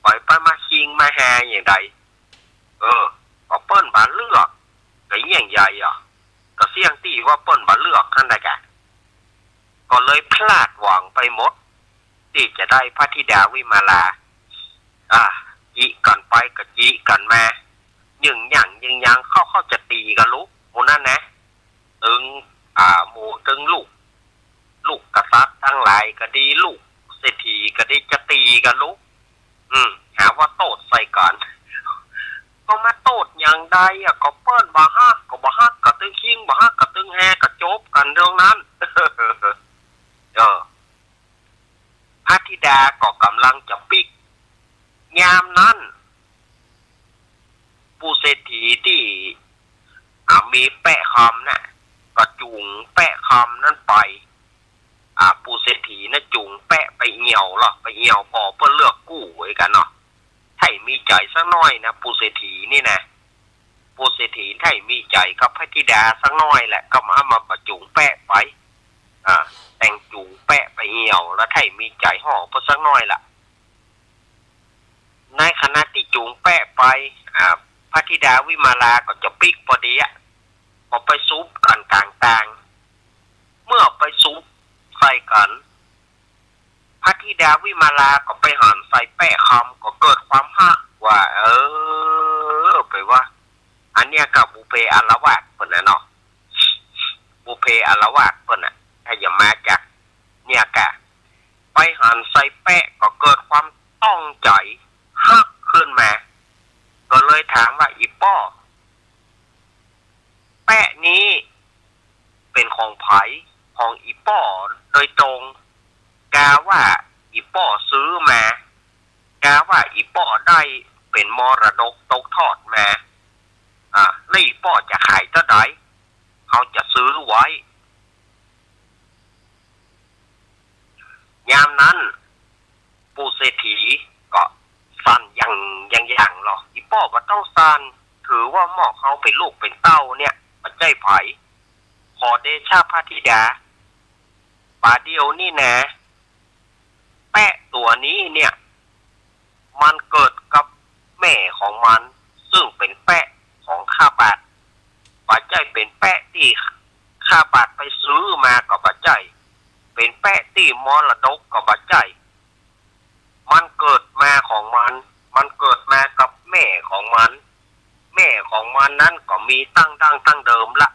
ปล่อยไปมาคิงมาแฮอย่างใด เออ ก็เปิ้นบ่เลือก ก็เยียะใหญ่อะ ก็เสี้ยงตี้ว่าเปิ้นบ่เลือกหั้นแหละกะ ก็เลยพลาดหวังไปหมด ตี้จะได้พระธิดาวิมาลา อ่า จิกั๋นไปก็จิกั๋นมา ยึ่งยั่งยึ่งยัง เข้า เข้าจะตี๋กั๋นลุก หมู่นั้นนะ ตึง ตีลูกเศรษฐีก็ดีจะตีกั๋นลูก อืม หาว่าโต้ษใส่กั๋น ก็มาโต้ษอย่างใดอะ ก็เปิ้นบ่ฮัก ก็บ่ฮักกั๋นตึงคิง บ่ฮักกั๋นตึงแฮ ก็จบกั๋นเรื่องนั้น เออ พระธิดาก็ก่ำลังจะปิ๊ก ยามนั้น ปู่เศรษฐีตี้ อ่า มีแป๊ะคำน่ะ ก็จู๋งแป๊ะคำนั้นไป อ่า ปู่เศรษฐีน่ะจู๋งแป๊ะไปเอี่ยวลอ ไปเอี่ยวผ่อเปื้อเลือกกู้ไว้กั๋นเนาะ ใค่มีใจ๋สักหน้อยนะ ปู่เศรษฐีนี่นะ ปู่เศรษฐีใค่มีใจ๋กับพระธิดาสักหน้อยแหละ ก็มา มา มาจู๋งแป๊ะไป อ่า แต่งจู๋งแป๊ะไปเอี่ยว แล้วใค่มีใจ๋ห่อเปิ้นสักหน้อยละ ในขณะตี้จู๋งแป๊ะไป อ่า พระธิดาวิมาลาก็จะปิ๊กปอดีอะ ก็ไปสุบกั๋นก๋างตาง เมื่อไปสุบใส่กั๋น พระธิดาวิมาลาก็ไปหันใส่แป๊ะคำ ก็เกิดความฮักว่า เออ ไปว่า อันเนี้ยก็บุพเพอาละวาดเปิ้นน่ะเนาะ บุพเพอาละวาดเปิ้นน่ะ ถ้าจะมาจากเนี่ยกะ ไปหันใส่แป๊ะก็เกิดความต้องใจ๋ฮักขึ้นมา ก็เลยถามว่า อี่ป้อ แป๊ะนี้เป๋นของใผ ของอี่ป้อโดยตรง กาว่าอี่ป้อซื้อมา กาว่าอี่ป้อได้เป๋นมรดกตกทอดมา อ่า แล้วอี่ป้อจะขายเต้าใด เฮาจะซื้อไว้ ยามนั้น ปู่เศรษฐีก็สั่นหยังหยังหยังลอ อี่ป้อบ่ต้องสั่น ถือว่าหมอกเฮาเป๋นลูกเป๋นเต้าเนี่ย บ่ใจ้ใผ ขอเดชะพระธิดา บ่าเดี่ยวนี้นะ แป๊ะตั๋วนี้เนี่ย มันเกิดกับแม่ของมัน ซึ่งเป๋นแป๊ะของข้าบาท บ่ใจ้เป๋นแป๊ะตี้ข้าบาทไปซื้อมาก็บ่ใจ้ เป๋นแป๊ะตี้มรดกก็บ่ใจ้ มันเกิดมาของมัน มันเกิดมากับแม่ของมัน แม่ของมันนั้นก็มีตั้งดั้งตั้งเดิมละ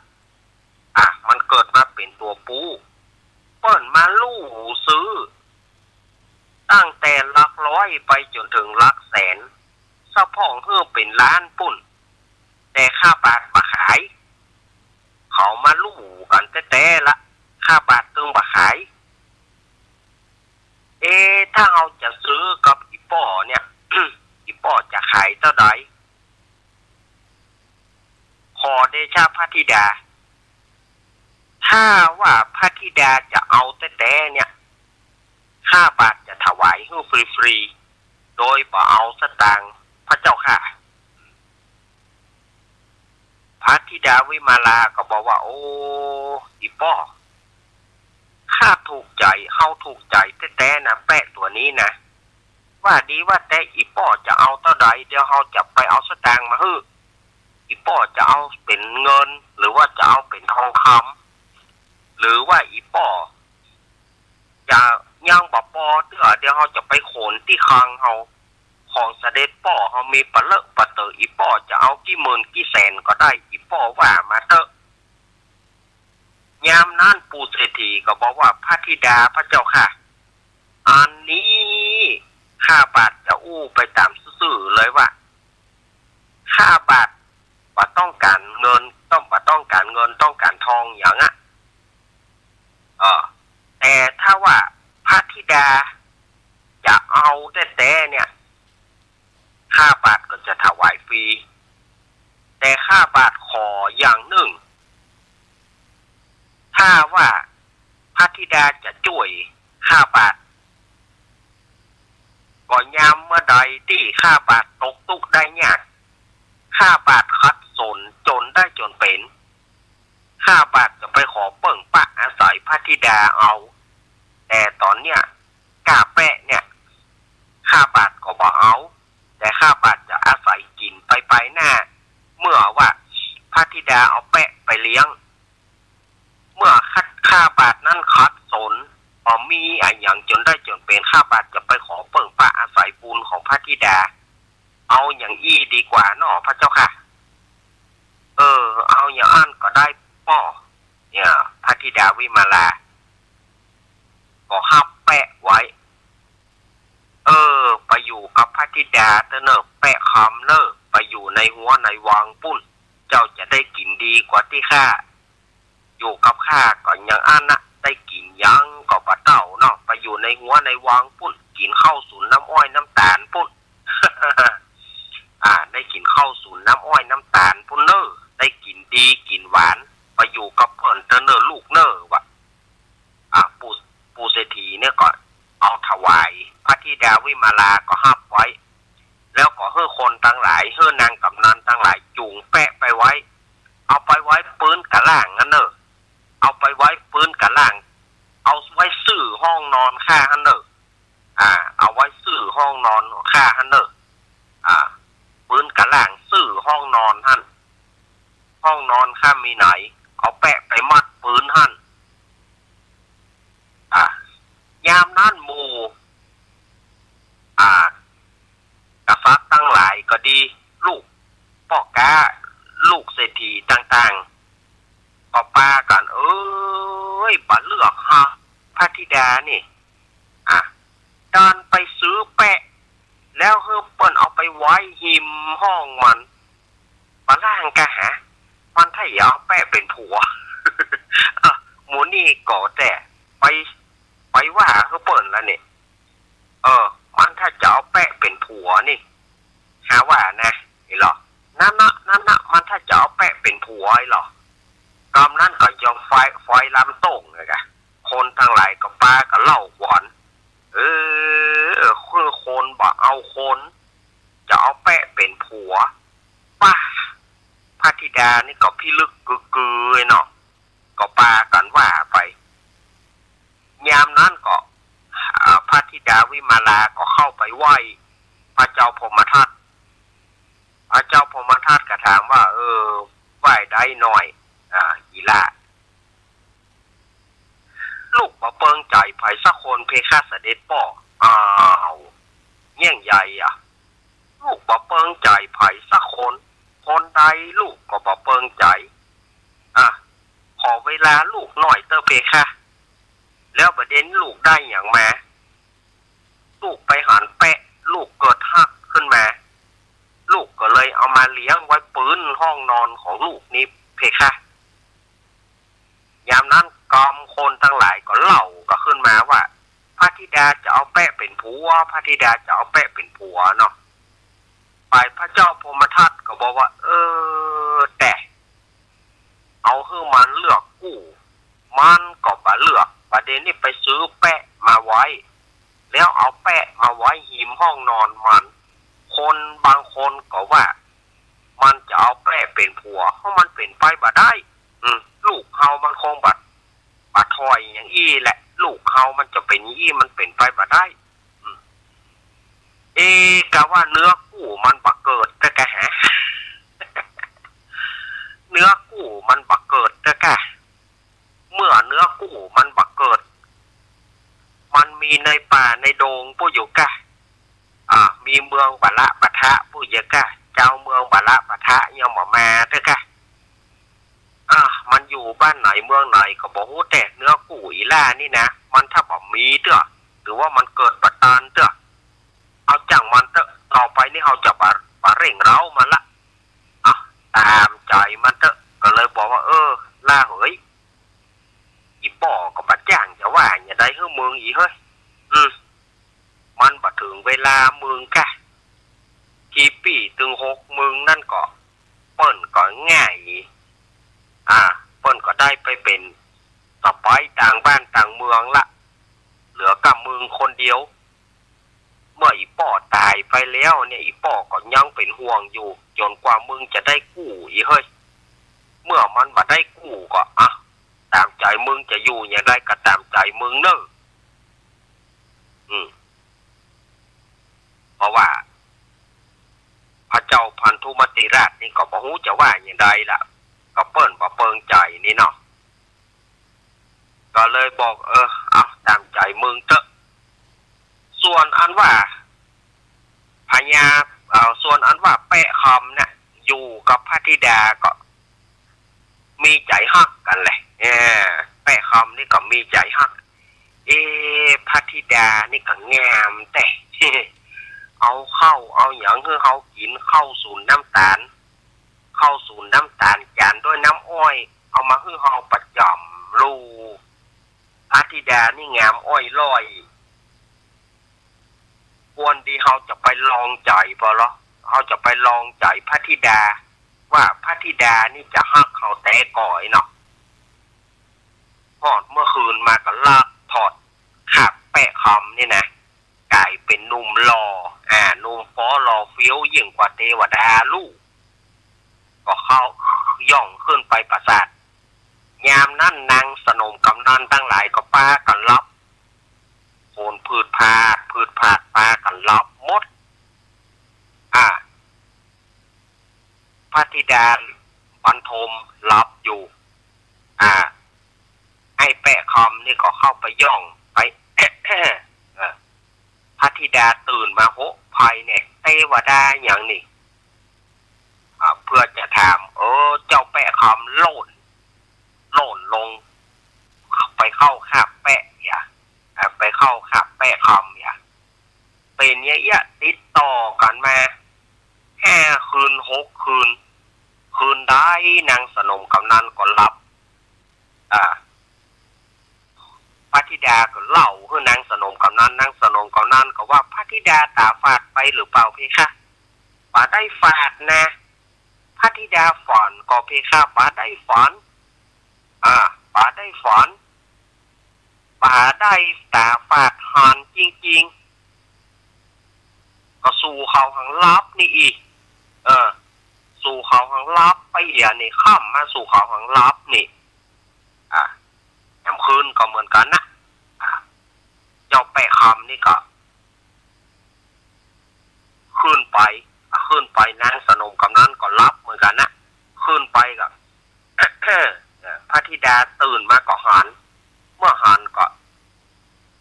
อ่ะ มันเกิดมาเป๋นตั๋วปู เปิ้นมาลู่ซื้อ ตั้งแต่หลักร้อยไปจ๋นเถิงหลักแสน สะพ่องหื้อเป๋นล้านปู้น แต่ข้าบาทบ่ขาย เขามาลู่กั๋นแต๊ๆ ละ ข้าบาทตึงบ่ขาย เอ ถ้าเฮาจะซื้อกับอี่ป้อเนี่ย อี่ป้อจะขายเต้าใด ขอเดชะพระธิดา ถ้าว่าพระธิดาจะเอาแต๊ๆ เนี่ย ข้าบาทจะถวายหื้อฟรีๆ โดยบ่เอาสตางค์ พระเจ้าข้า พระธิดาวิมาลาก็บอกว่า โอ้ อี่ป้อ ข้าถูกใจ๋ เฮาถูกใจ๋แต๊ๆ นะ แป๊ะตั๋วนี้นะ ว่าดีว่าแต๊อี่ป้อจะเอาเต้าใด เดี๋ยวเฮาจะไปเอาสตางค์มาหื้อ อี่ป้อจะเอาเป๋นเงิน หรือว่าจะเอาเป๋นทองคำ หรือว่าอี่ป้อจะยังบ่ปอเตื้อ เดี๋ยวเฮาจะไปขนตี้คลังเฮา ของเสด็จป้อเฮามีปะเลอะปะเต๋อ อี่ป้อจะเอากี่หมื่นกี่แสนก็ได้ อี่ป้อว่ามาเต๊อะ ยามนั้นปู่เศรษฐีก็บอกว่า พระธิดา พระเจ้าข้า อันนี้ข้าบาทจะอู้ไปต๋ามซื่อๆ เลยว่า ข้าบาทบ่ต้องก๋านเงิน ต้อง บ่ต้องก๋านเงิน ต้องก๋านทองหยังอะ เออ แต่ถ้าว่าพระธิดาจะเอาแต๊ๆ เนี่ย ข้าบาทก็จะถวายฟรี แต่ข้าบาทขออย่างนึ่ง ถ้าว่าพระธิดาจะจ้วยข้าบาท ก็ยามเมื่อใดตี้ข้าบาทตกตุ๊กข์ได้ยาก ข้าบาทขัดสนจ๋นได้จ๋นเป๋น ข้าบาทจะไปขอเปิ้งปะอาศัยพระธิดาเอา แต่ต๋อนเนี้ย ก้าแป๊ะเนี่ย ข้าบาทก็บ่เอา แต่ข้าบาทจะอาศัยกิ๋นไปไปหน้า เมื่อว่าพระธิดาเอาแป๊ะไปเลี้ยง เมื่อข้า ข้าบาทนั้นขัดสน บ่มีอะหยังจ๋นได้จ๋นเป๋น ข้าบาทจะไปขอเปิ้งปะอาศัยบุญของพระธิดา เอาอย่างอี้ดีกว่าเนาะ พระเจ้าข้า เออ เอาอย่างอั้นก็ได้ป้อ เนี่ย พระธิดาวิมาลา ก็ฮับแป๊ะ ในวังปู้น เจ้าจะได้กิ๋นดีกว่าตี้ข้า อยู่กับข้าก็อย่างอั้นนะ ได้กิ๋นหยังก็บ่เต้าเนาะ ไปอยู่ในหัวในวังปู้น กิ๋นข้าวสุนน้ำอ้อยน้ำต๋าลปู้น อ่า ได้กิ๋นข้าวสุนน้ำอ้อยน้ำต๋าลปู้นเน่อ ได้กิ๋นดีกิ๋นหวาน ไปอยู่กับเปิ้นเต๊อะเน่อลูกเน่อ ว่า อ่า ปู่ ปู่เศรษฐีเนี่ยก็เอาถวาย พระธิดาวิมาลาก็ฮับไว้ แล้วก็หื้อคนตังหลาย หื้อนางก๋ำนันตังหลายจูงแปะไปไว้ เอาไปไว้ปื๊นกะล่างหั้นเน่อ เอาไปไว้ปื๊นกะล่าง เอาไว้ซื่อห้องนอนข้าหั้นเน่อ อ่า เอาไว้ซื่อห้องนอนข้าหั้นเน่อ อ่า ปื๊นกะล่างซื่อห้องนอนหั้น ห้องนอนข้ามีไหน เอาแปะไปมัดปื๊นหั้น อ่า ยามนั้นหมู่ อ่า กษัตริย์ตังหลายก็ดี ลูกป้อก๊า ลูกเศรษฐีต่างๆ ก็ปากั๋น เอ้ย บ่เลือกฮะ พระธิดานี่ อ่ะ ดันไปซื้อแปะ แล้วหื้อเปิ้นเอาไปไว้ฮิมห้องมัน บ่ล่างกาหา มันถ้าอยากเอาแปะเป๋นผัว อ่ะ หมู่นี่ก็แต่ไป ไปว่าหื้อเปิ้นละนี่ เออ มันถ้าจะเอาแปะเป๋นผัวนี่ หาว่านะ อีหลอ นั่นนะ นั่นนะ มันถ้าจะเอาแปะเป๋นผัว อีหลอ กำนั้นก็ยังไฟ ไฟลามโต้งเลยกะ คนตังหลายก็ปากั๋นเล่าขวัญ เออ คือคนบ่เอาคน จะเอาแปะเป๋นผัว ป้า พระธิดานี่ก็พิลึกกึกกือเนาะ ก็ปากั๋นว่าไป ยามนั้นก็ อ่า พระธิดาวิมาลาก็เข้าไปไหว้พระเจ้าพรหมทัต พระเจ้าพรหมทัตก็ถามว่า เออ ไหว้ได้หน้อย อ่า อีหล้า ลูกบ่เปิงใจ๋ใผสักคนเพคะเสด็จป้อ อ้าว เยี่ยงใหญ่อะ ลูกบ่เปิงใจ๋ใผสักคน คนใดลูกก็บ่เปิงใจ๋ อ่ะ ขอเวลาลูกหน้อยเต๊อะเพคะ แล้วบ่าเดี๋ยวนี้ลูกได้หยังมา ลูกไปหันแปะ ลูกเกิดฮักขึ้นมา ลูกก็เลยเอามาเลี้ยงไว้ปื๊นห้องนอนของลูกนี้เพคะ ยามนั้นกำคนตังหลายก็เล่ากั๋นขึ้นมาว่า พระธิดาจะเอาแปะเป๋นผัว พระธิดาจะเอาแปะเป๋นผัวเนาะ ฝ่ายพระเจ้าพรหมทัตก็บอกว่า เออ แต่ เอาหื้อมันเลือกกู้ มันก็บ่เลือก บ่าเดี๋ยวนี้ไปซื้อแปะมาไว้ แล้วเอาแปะมาไว้ฮิมห้องนอนมัน คนบางคนก็ว่า มันจะเอาแปะเป๋นผัว เพราะมันเป๋นไปบ่ได้ อืม ลูกเฮามันคงบ่ บ่ถอยอย่างอี้แหละ ลูกเฮามันจะเป๋นอย่างอี้ มันเป๋นไปบ่ได้ อืม เอ กาว่าเนื้อกู้มันบ่เกิดเต๊อะกาหา เนื้อกู้มันบ่เกิดเต๊อะกา เมื่อเนื้อกู้มันบ่เกิด มันมีในป่าในดงปู้อยู่กา อ่า มีเมืองบาละปะทะปู้อยู่กา จาวเมืองบาละปะทะยังบ่มาเต๊อะกา อ่า มันอยู่บ้านไหนเมืองไหนก็บ่ฮู้ แต่เนื้อกู้อีหล้านี่นะ มันถ้าบ่มีเต๊อะ หรือว่ามันเกิดบ่ตันเต๊อะ เอาจ้างมันเต๊อะ ต่อไปนี่เฮาจะบ่ บ่เร่งเร้ามันละ อ่ะ ต๋ามใจ๋มันเต๊อะ ก็เลยบอกว่า เออ หล้าเหย อี่ป้อก็บ่จ้างจะว่าอย่างใดหื้อมึงอีเฮ้ย อืม มันบ่เถิงเวลามึงกา กี่ปี๋ตึงหกมึงนั่นก็ เปิ้นก็ง่าย อ่า เปิ้นก็ได้ไปเป๋นสะใป๊๋ต่างบ้านต่างเมืองละ เหลือก้ามึงคนเดียว เมื่ออี่ป้อต๋ายไปแล้วเนี่ย อี่ป้อก็ยังเป๋นห่วงอยู่ จ๋นกว่ามึงจะได้กู้อีเฮ้ย เมื่อมันบ่ได้กู้ก็ อ่ะ ต๋ามใจ๋มึงจะอยู่อย่างใดก็ต๋ามใจ๋มึงเน่อ อืม เพราะว่า พระเจ้าพันธุมติราชนี่ก็บ่ฮู้จะว่าอย่างใดละ ก็เปิ้นบ่เปิงใจ๋นี่เนาะ ก็เลยบอก เออ เอาต๋ามใจ๋มึงเต๊อะ ส่วนอันว่า พญา เอ่อ ส่วนอันว่าแปะคำเนี่ย อยู่กับพระธิดาก็ มีใจ๋ฮักกั๋นแหละ เออ แปะคำนี่ก็มีใจ๋ฮัก เอ พระธิดานี่ก็งามแต๊ เอาข้าวเอาหยังหื้อเฮากิ๋น ข้าวสุนน้ำต๋าล เข้าสูนน้ำต๋าลจ๋านด้วยน้ำอ้อย เอามาหื้อเฮาประจ๋ำลู่ พระธิดานี่งามอ้อยล่อย ควรดีเฮาจะไปลองใจ๋ปอลอ เฮาจะไปลองใจ๋พระธิดา ว่าพระธิดานี่จะฮักเฮาแต๊ก่อเนาะ ฮอดเมื่อคืนมาก็ลักถอดคาบแป๊ะคำนี่นะ ก๋ายเป๋นหนุ่มหล่อ อ่า หนุ่มฟอหล่อเฟี้ยวยิ่งกว่าเตวดาลู่ ก็เข้า ย่องขึ้นไปปราสาท ยามนั้นนางสนมกำนันตังหลายก็ปากั๋นหลับ คนผึดผาดผึดผาดปากั๋นหลับหมด อ่า พระธิดาบรรทมหลับอยู่ อ่า ไอ้แป๊ะคำนี่ก็เข้าไปย่องไป เออ พระธิดาตื่นมา โห ใผเนี่ย เตวดาหยังนี่ อ่า เปื้อจะถาม เออ เจ้าแป๊ะคำโล่น โล่นลง ไปเข้าคาบแป๊ะเหีย อ่า ไปเข้าคาบแป๊ะคำเหีย เป๋นอย่างเอี้ยติดต่อกั๋นมา ห้าคืน หกคืน คืนใดนางสนมกำนันก็หลับ อ่า พระธิดาก็เล่าหื้อนางสนมกำนัน นางสนมกำนันก็ว่า พระธิดาต๋าฝาดไปหรือเปล่าเพคะ บ่ได้ฝาดนะ พระธิดาฝันก่อเพคะ บ่ได้ฝัน อ่า บ่ได้ฝัน บ่ได้ต๋าฝาดหันจริงๆ ก็สู่เขาหังหลับนี่อีก เออ สู่เขาหังหลับไปเหียนี่ ค่ำมาสู่เขาหังหลับนี่ อ่า ยามคืนก็เหมือนกั๋นนะ อ่า เจ้าแป๊ะคำนี่ก็ ขึ้นไป ขึ้นไป นางสนมกำนันก็หลับเหมือนกั๋นนะ ขึ้นไปก็ พระธิดาตื่นมาก็หัน เมื่อหันก็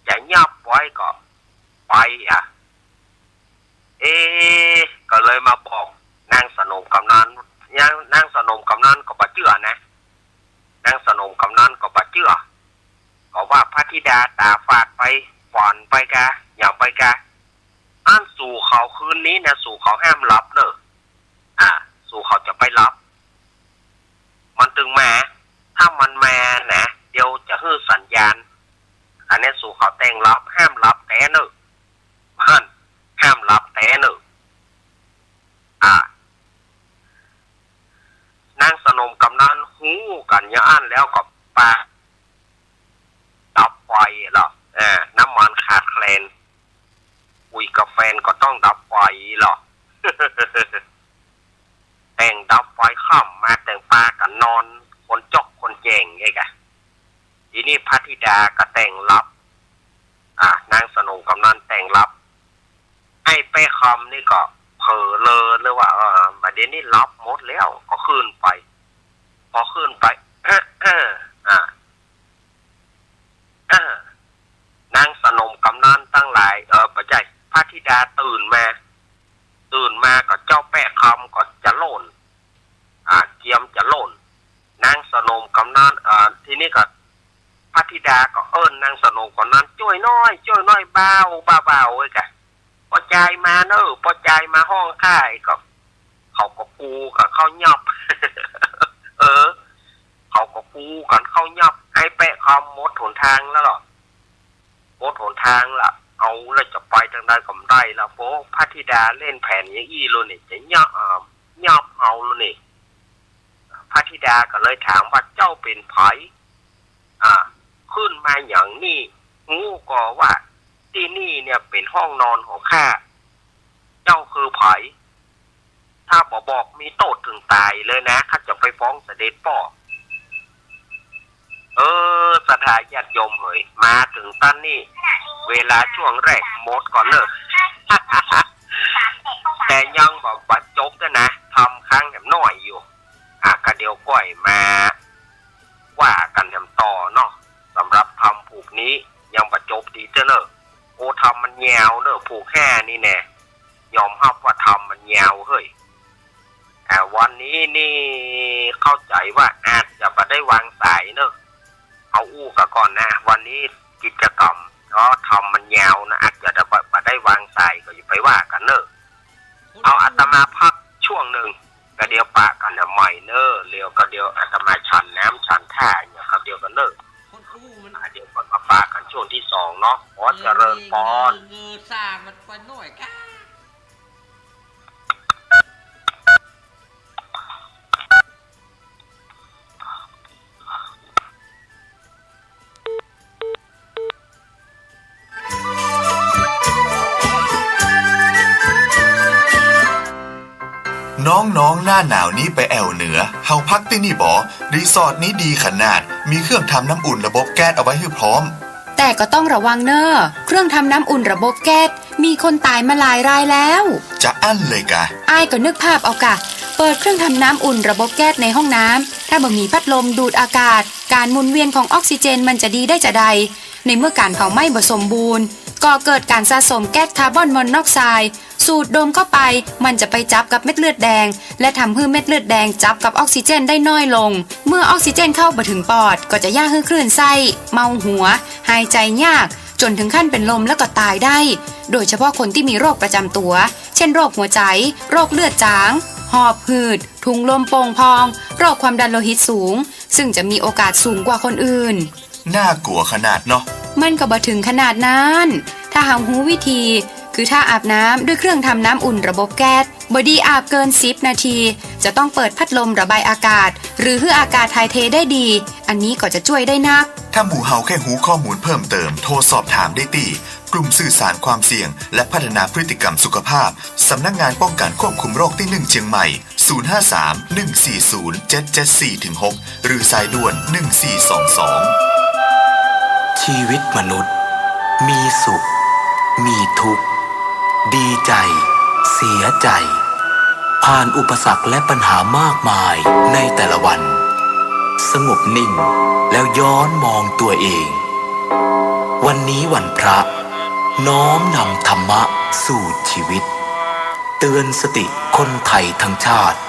จะยับไว้ก็ไปอ่ะ เอ๊ะ ก็เลยมาบอกนางสนมกำนัน นาง นางสนมกำนันก็บ่เจื้อนะ นางสนมกำนันก็บ่เจื้อ ก็ว่าพระธิดาต๋าฝาดไป ฝันไปกา หยังไปกา อันสู่เขาคืนนี้นะ สู่เขาห้ามหลับเน่อ อ่า สู่เขาจะไปหลับ มันตึงมา ถ้ามันมานะ เดี๋ยวจะหื้อสัญญาณ อันนี้สู่เขาแต๊งหลับ ห้ามหลับแต๊เน่อ หั้น ห้ามหลับแต๊เน่อ อ่า นางสนมกำนันฮู้กั๋นอย่างอั้นแล้วก็ปา ดับไฟเหรอ อ่า น้ำมันขาดแคลน คุยกับแฟนก็ต้องดับไฟเหรอ แต๊งดับไฟค่ำมาแต๊งปากั๋นนอน คนจอกคนแจ้งไงกะ ทีนี้พระธิดาก็แต๊งหลับ อ่า นางสนมกำนันแต๊งหลับ ไอ้แป๊ะคำนี่ก็เผลอเลย หรือว่า เออ บ่าเดี่ยวนี้หลับหมดแล้ว ก็ขึ้นไป พอขึ้นไป อ่า อ่า นางสนมกำนันตังหลาย เออ บ่ใจ้ พระธิดาตื่นมา ตื่นมาก็เจ้าแป๊ะคำก็จะโล่น อ่า เกียมจะโล่น นางสนมกำนัน เอ่อ ทีนี้ก็ พระธิดาก็เอิ้นนางสนมกำนัน จ้วยหน้อย จ้วยหน้อย บ่าว บ่าว บ่าว เอ้ยกะ ป้อจายมาเน่อ ป้อจายมาห้องข้า ก็ เขาก็กรูกั๋นเข้ายับ เออ เขาก็กรูกั๋นเข้ายับ ไอ้แป๊ะคำหมดหนทางแล้วเหรอ หมดหนทางละ เอาแล้วจะไปตางใดก็บ่ได้ละ โอ้ พระธิดาเล่นแผนอย่างอี้เลยนี่ จะยับ อ่า ยับเอาเลยนี่ พระธิดาก็เลยถามว่า เจ้าเป๋นใผ อ่า ขึ้นมาอย่างนี้ ฮู้ก่อว่าตี้นี่เนี่ยเป๋นห้องนอนของข้า เจ้าคือใผ ถ้าบ่บอกมีโต้ษเถิงต๋ายเลยนะ ข้าจะไปฟ้องเสด็จป้อ เออ ศรัทธาญาติโยมเหย มาเถิงตันนี้ เวลาช่วงแรกหมดก่อนเน่อ แต่ยังบ่ บ่จบเตื้อนะ ทำค้างแหมน้อยอยู่ อ่ะ ก็เดี๋ยวก้อยมา ว่ากั๋นแหมต่อเนาะ สำหรับธรรมผูกนี้ยังบ่จบดีเตื้อเน่อ โอ้ ธรรมมันยาวเน่อ ผูกห้านี่แน่ ยอมฮับว่าธรรมมันยาวเฮ้ย อ่า วันนี้นี่เข้าใจ๋ว่าอาจจะบ่ได้วางสายเน่อ เอาอู้กั๋นก่อนนะ วันนี้กิจกรรม เพราะธรรมมันยาวนะ อาจจะบ่ บ่ได้วางสายก็อย่าไปว่ากั๋นเน่อ เอาอาตมาพักช่วงหนึ่ง ก็เดี๋ยวปะกั๋นใหม่เน่อ แล้วก็เดี๋ยวอาตมาฉันน้ำฉันท่าอย่างเดียวกั๋นเน่อ อ่า เดี๋ยวก็มาปะกั๋นช่วงตี้สองเนาะ ขอเจริญพร น้องๆ หน้าหนาวนี้ไปแอ่วเหนือ เฮาพักตี้นี่บ่ รีสอร์ทนี้ดีขนาด มีเครื่องทำน้ำอุ่นระบบแก๊สเอาไว้หื้อพร้อม แต่ก็ต้องระวังเน่อ เครื่องทำน้ำอุ่นระบบแก๊ส มีคนต๋ายมาหลายรายแล้ว จะอั้นเลยกา อ้ายก็นึกภาพเอากา เปิดเครื่องทำน้ำอุ่นระบบแก๊สในห้องน้ำ ถ้าบ่มีพัดลมดูดอากาศ ก๋านหมุนเวียนของออกซิเจนมันจะดีได้จาใด ในเมื่อก๋านเผาไหม้บ่สมบูรณ์ ก่อเกิดก๋านสะสมแก๊สคาร์บอนมอนอกไซด์ สูดดมเข้าไป มันจะไปจับกับเม็ดเลือดแดง และทำหื้อเม็ดเลือดแดงจับกับออกซิเจนได้น้อยลง เมื่อออกซิเจนเข้าบ่เถิงปอด ก็จะเยียะหื้อคลื่นไส้ เมาหัว หายใจ๋ยาก จ๋นเถิงขั้นเป๋นลมแล้วก็ต๋ายได้ โดยเฉพาะคนตี้มีโรคประจ๋ำตั๋ว เช่น โรคหัวใจ๋ โรคเลือดจาง หอบหืด ถุงลมโป่งพอง โรคความดันโลหิตสูง ซึ่งจะมีโอกาสสูงกว่าคนอื่น น่ากั๋วขนาดเนาะ มันก็บ่เถิงขนาดนั้น ถ้าเฮาฮู้วิธี คือถ้าอาบน้ำด้วยเครื่องทำน้ำอุ่นระบบแก๊ส บ่ดีอาบเกินสิบนาที จะต้องเปิดพัดลมระบายอากาศ หรือหื้ออากาศถ่ายเทได้ดี อันนี้ก็จะจ้วยได้นัก ถ้าหมู่เฮาใค่ฮู้ข้อมูลเพิ่มเติม โทรสอบถามได้ตี้ กลุ่มสื่อสารความเสี่ยง และพัฒนาพฤติกรรมสุขภาพ สำนักงานป้องกันควบคุมโรคตี้หนึ่งเจียงใหม่ ศูนย์ห้าสาม หนึ่งสี่ศูนย์ เจ็ดเจ็ดสี่ ถึง หก หรือสายด่วน หนึ่งสี่สองสอง ชีวิตมนุษย์ มีสุข มีทุกข์ ดีใจ๋ เสียใจ๋ ผ่านอุปสรรคและปัญหามากมายในแต่ละวัน สงบนิ่ง แล้วย้อนมองตัวเอง วันนี้วันพระ น้อมนำธรรมะสู่ชีวิต เตือนสติคนไทยทั้งชาติ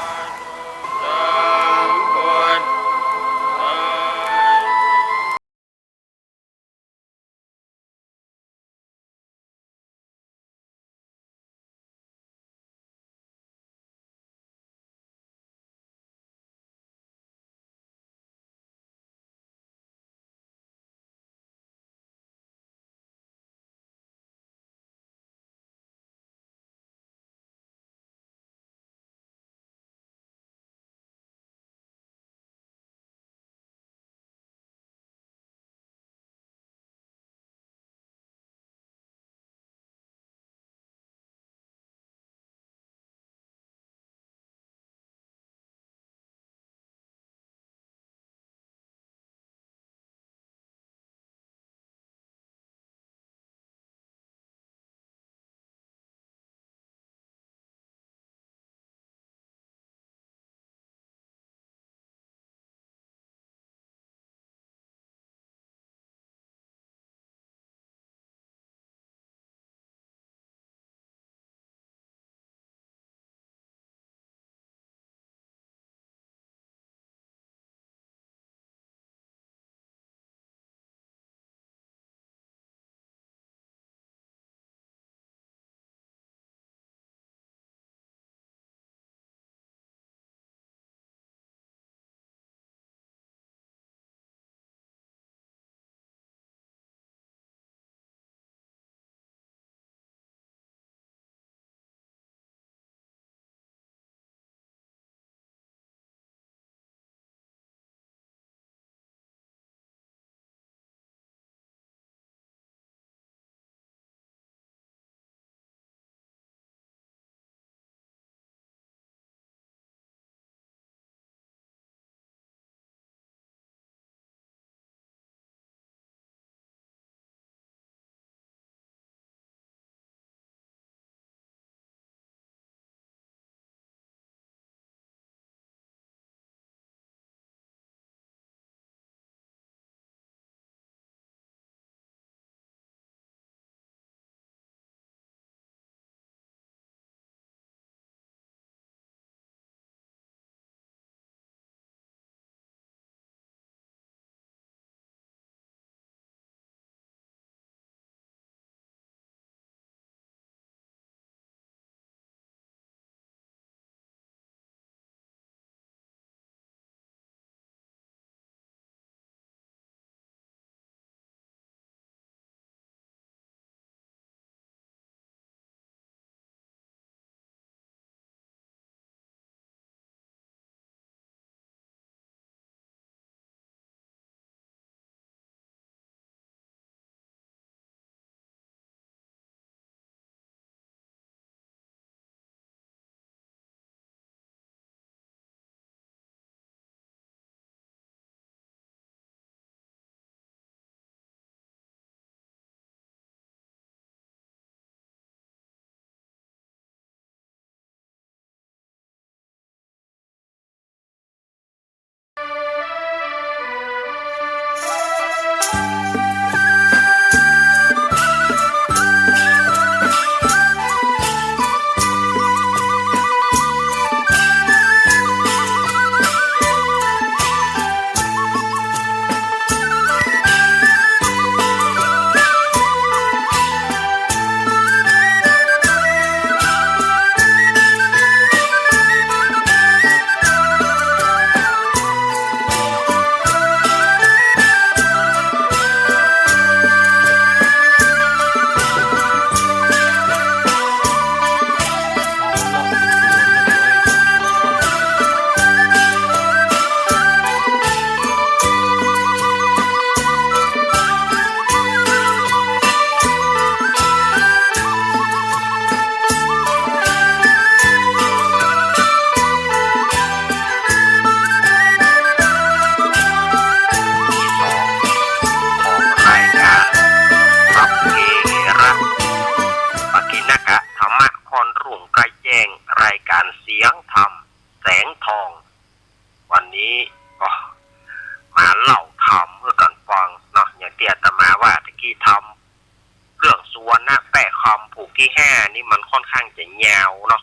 ค่อนข้างจะยาวเนาะ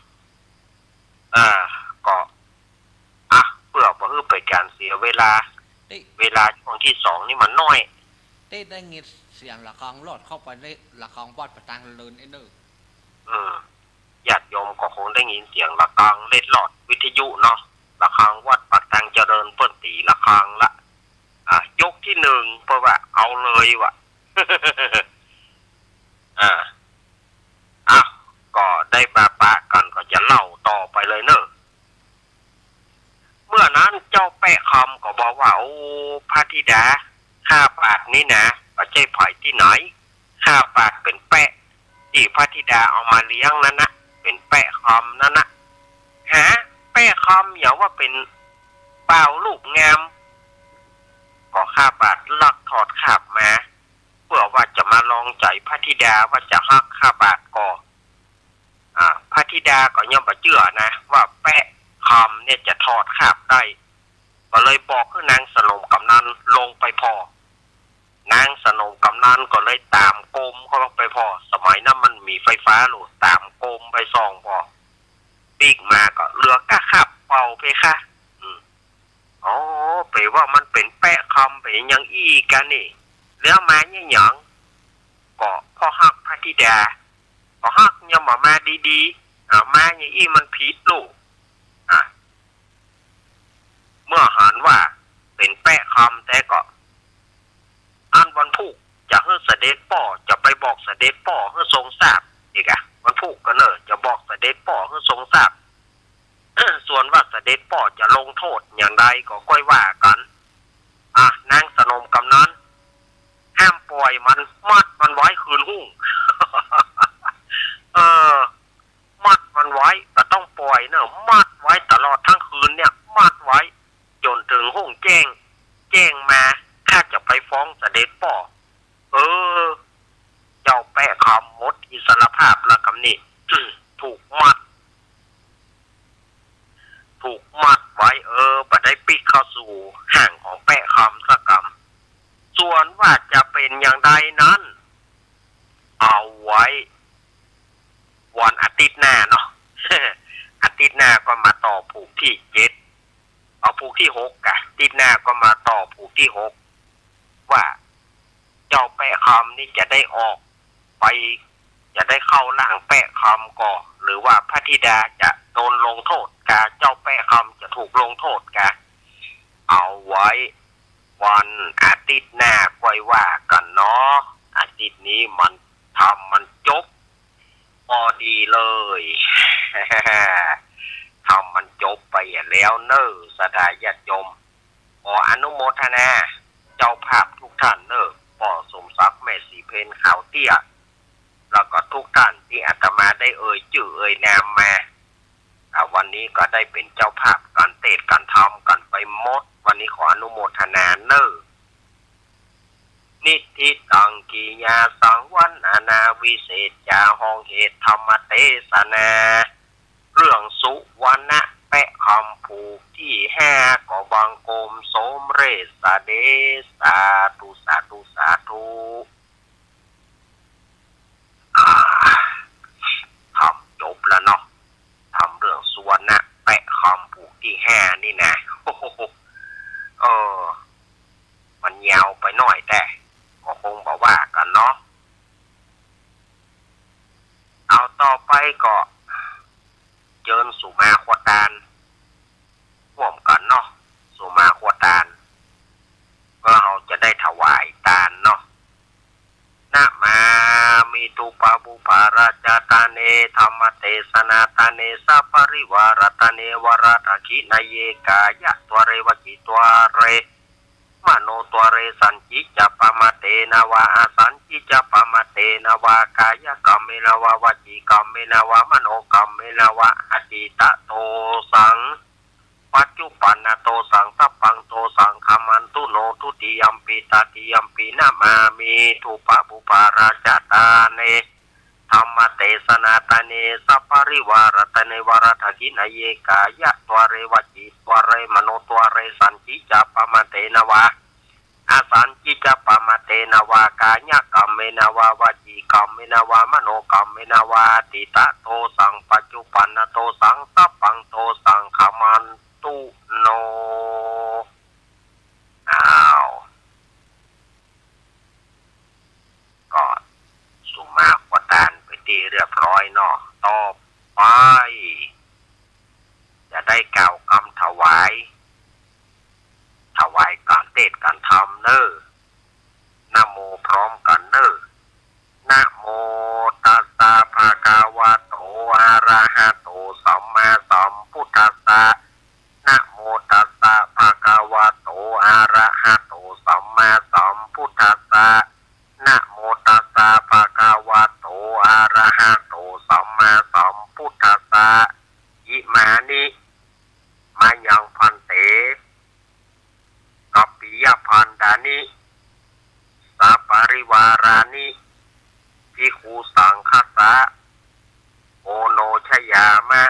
อ่า ก็ อ่ะ เปื้อบ่หื้อเป๋นก๋านเสียเวลา เวลาช่วงตี้สองนี่มันน้อย ได้ ได้ยินเสียงระฆังลอดเข้าไปในระฆังวัดปะตางเลินไอ้เน่อ อืม ญาติโยมก็คงได้ยินเสียงระฆังเล็ดลอดวิทยุเนาะ ระฆังวัดปะตางเจริญเปิ้นตี๋ระฆังละ อ่ะ ยกตี้หนึ่ง เปิ้นว่าเอาเลยว่ะ อ่า อ่ะ ก็ได้มาปะกั๋น ก็จะเล่าต่อไปเลยเน่อ เมื่อนั้นเจ้าแป๊ะคำก็บอกว่า โอ้ พระธิดา ข้าบาทนี้นะ บ่ใจ้ใผตี้ไหน ข้าบาทเป๋นแป๊ะตี้พระธิดาเอามาเลี้ยงนั้นนะ เป๋นแป๊ะคำนั้นนะ ฮะ แป๊ะคำหยังว่าเป๋นบ่าวรูปงาม ก็ข้าบาทลักถอดคาบมา เปื้อว่าจะมาลองใจ๋พระธิดาว่าจะฮักข้าบาทก่อ อ่า พระธิดาก็ยังบ่เจื้อนะ ว่าแป๊ะคำเนี่ยจะถอดคาบได้ ก็เลยบอกหื้อนางสนมกำนันลงไปผ่อ นางสนมกำนันก็เลยต๋ามกมเข้าไปผ่อ สมัยนั้นมันมีไฟฟ้าลูก ต๋ามกมไปส่องผ่อ ปิ๊กมาก็เหลือก้าคาบเป่าเพคะ อืม อ๋อ เป๋ว่ามันเป๋นแป๊ะคำเป๋นหยังอี้กานี่ แล้วมาเนี่ยหยัง ก็เพราะฮักพระธิดา ก็ฮักยังบ่มาดีๆ อ่า มาเนี่ยอี้มันผิดลูก อ่ะ เมื่อหันว่าเป๋นแป๊ะคำแต๊ก็ อันวันพูกจะหื้อเสด็จป้อ จะไปบอกเสด็จป้อหื้อทรงทราบอีกอะ วันพูกก็เน่อ จะบอกเสด็จป้อหื้อทรงทราบ ส่วนว่าเสด็จป้อจะลงโต้ษอย่างใดก็ก้อยว่ากั๋น อ่ะ นางสนมกำนัน ห้ามป่อยมัน มัดมันไว้คืนฮุ่ง เออ มัดมันไว้ บ่ต้องป่อยเน่อ มัดไว้ตลอดตึงคืนเนี่ย มัดไว้จ๋นเถิงฮุ่งแจ้ง แจ้งมา ข้าจะไปฟ้องเสด็จป้อ เออ เจ้าแป๊ะคำหมดอิสรภาพละกำนี้ ถูกมัด ถูกมัดไว้ เออ บ่ได้ปิ๊กเข้าสู่ฮ่างของแป๊ะคำสักกำ ส่วนว่าจะเป๋นอย่างใดนั้น เอาไว้ วันอาทิตย์หน้าเนาะ อาทิตย์หน้าก็มาต่อผูกตี้เจ็ด เอาผูกตี้หกกะ อาทิตย์หน้าก็มาต่อผูกตี้หก ว่าเจ้าแป๊ะคำนี่จะได้ออกไป จะได้เข้าฮ่างแป๊ะคำก่อ หรือว่าพระธิดาจะโดนลงโต้ษกา เจ้าแป๊ะคำจะถูกลงโต้ษกา เอาไว้วันอาทิตย์หน้าก้อยว่ากั๋นเนาะ อาทิตย์นี้มัน ธรรมมันจบ พอดีเลย ธรรมมันจบไปแล้วเน่อ ศรัทธาญาติโยม ขออนุโมทนาเจ้าภาพทุกท่านเน่อ ป้อสมศักดิ์ แม่ศรีเพญ ขาวเตี้ย แล้วก็ทุกท่านตี้อาตมาได้เอ่ยจื้อเอ่ยนามมา อ่า วันนี้ก็ได้เป๋นเจ้าภาพก๋านเตสน์ก๋านธรรมกั๋นไปหมด วันนี้ขออนุโมทนาเน่อ นิทธิตัง กิยาสัง วรรณนา วิเศษจา ฮ้องเหตุธรรมเตสนา เรื่องสุวรรณะแป๊ะคำผูกตี้ห้า ก็บังคมสมเร็จสะเดช สาธุ สาธุ สาธุ อ่า ธรรมจบแล้วเนาะ ธรรมเรื่องสุวรรณะแป๊ะคำผูกตี้ห้านี่นะ เออ มันยาวไปหน้อยแต่ ก็คงบ่ว่ากั๋นเนาะ เอาต่อไปก็เจิญสุมาครัวตาน ฮ่วมกั๋นเนาะ สุมาครัวตาน ก็เฮาจะได้ถวายตานเนาะ นะมามิ ธูปะปุปปาราจะตาเน ธัมมเตสนาตาเน สัปปะริวาระตาเน วาระทักขิณเยกายะ ตวาเร วจีตวาเร มโนตวาเร สัญญิจจะปะมะเตนะวา อสัญญิจจะปะมะเตนะวา กายกัมเมนะวา วจีกัมเมนะวา มโนกัมเมนะวา อะตีตะโตสัง ปัจจุปันนะโตสัง สัพพังโตสัง ขมันตุโน ทุติยัมปิ ตติยัมปิ นะมามิ ธูปะปุปปาราจะตาเน ธัมมเตสนาตาเน สัปปะริวาระตาเน วาระทักขิณเยกายะ ตวาเร วจีตวาเร มโนตวาเร สัญญิจจะปะมะเตนะวา อสัญญิจจะ ปมาเตนะวา กายกรรมเมนะวา วจีกรรมเมนะวา มโนกรรมเมนะวา ทิฏฐะโทสัง ปัจจุปันนะโทสัง สัพพังโทสัง ขมันตุโน อ้าว ก็สุมาควตานไปนตี้เรียบร้อยเนาะ ต่อไป จะได้กล่าวกำถวาย ถวายก๋านเตสน์ก๋านธรรมเน่อ นะโมพร้อมกั๋นเน่อ นะโมตัสสะ ภะคะวะโต อะระหะโต สัมมาสัมพุทธัสสะ นะโมตัสสะ ภะคะวะโต อะระหะโต สัมมาสัมพุทธัสสะ นะโมตัสสะ ภะคะวะโต อะระหะโต สัมมาสัมพุทธัสสะ อิมานิ มะยัง ภันเต กัปปิยะภันดานิ สะปะริวารานิ ภิกขุสังฆัสสะ โอโนชยามะ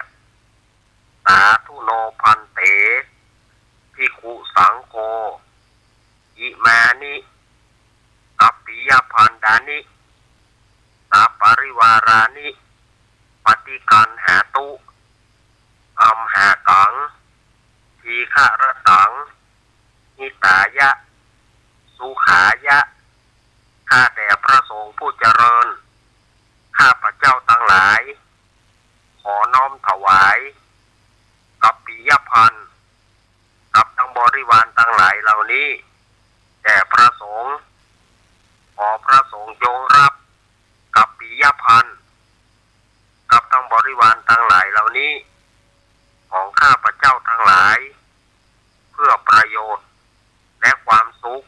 สาธุโน ภันเต ภิกขุสังโฆ อิมานิ กัปปิยะภันดานิ สะปะริวารานิ ปะฏิกัณหาตุ อัมหากัง ทีฆะระตัง หิตายะ สุขายะ ข้าแต่พระสงฆ์ผู้เจริญ ข้าพเจ้าตังหลาย ขอน้อมถวาย กัปปิยะภัน กับทั้งบริวารตังหลายเหล่านี้ แด่พระสงฆ์ ขอพระสงฆ์จงรับ กัปปิยะภัน กับทั้งบริวารตังหลายเหล่านี้ ของข้าพเจ้าตังหลาย เพื่อประโยชน์และความสุข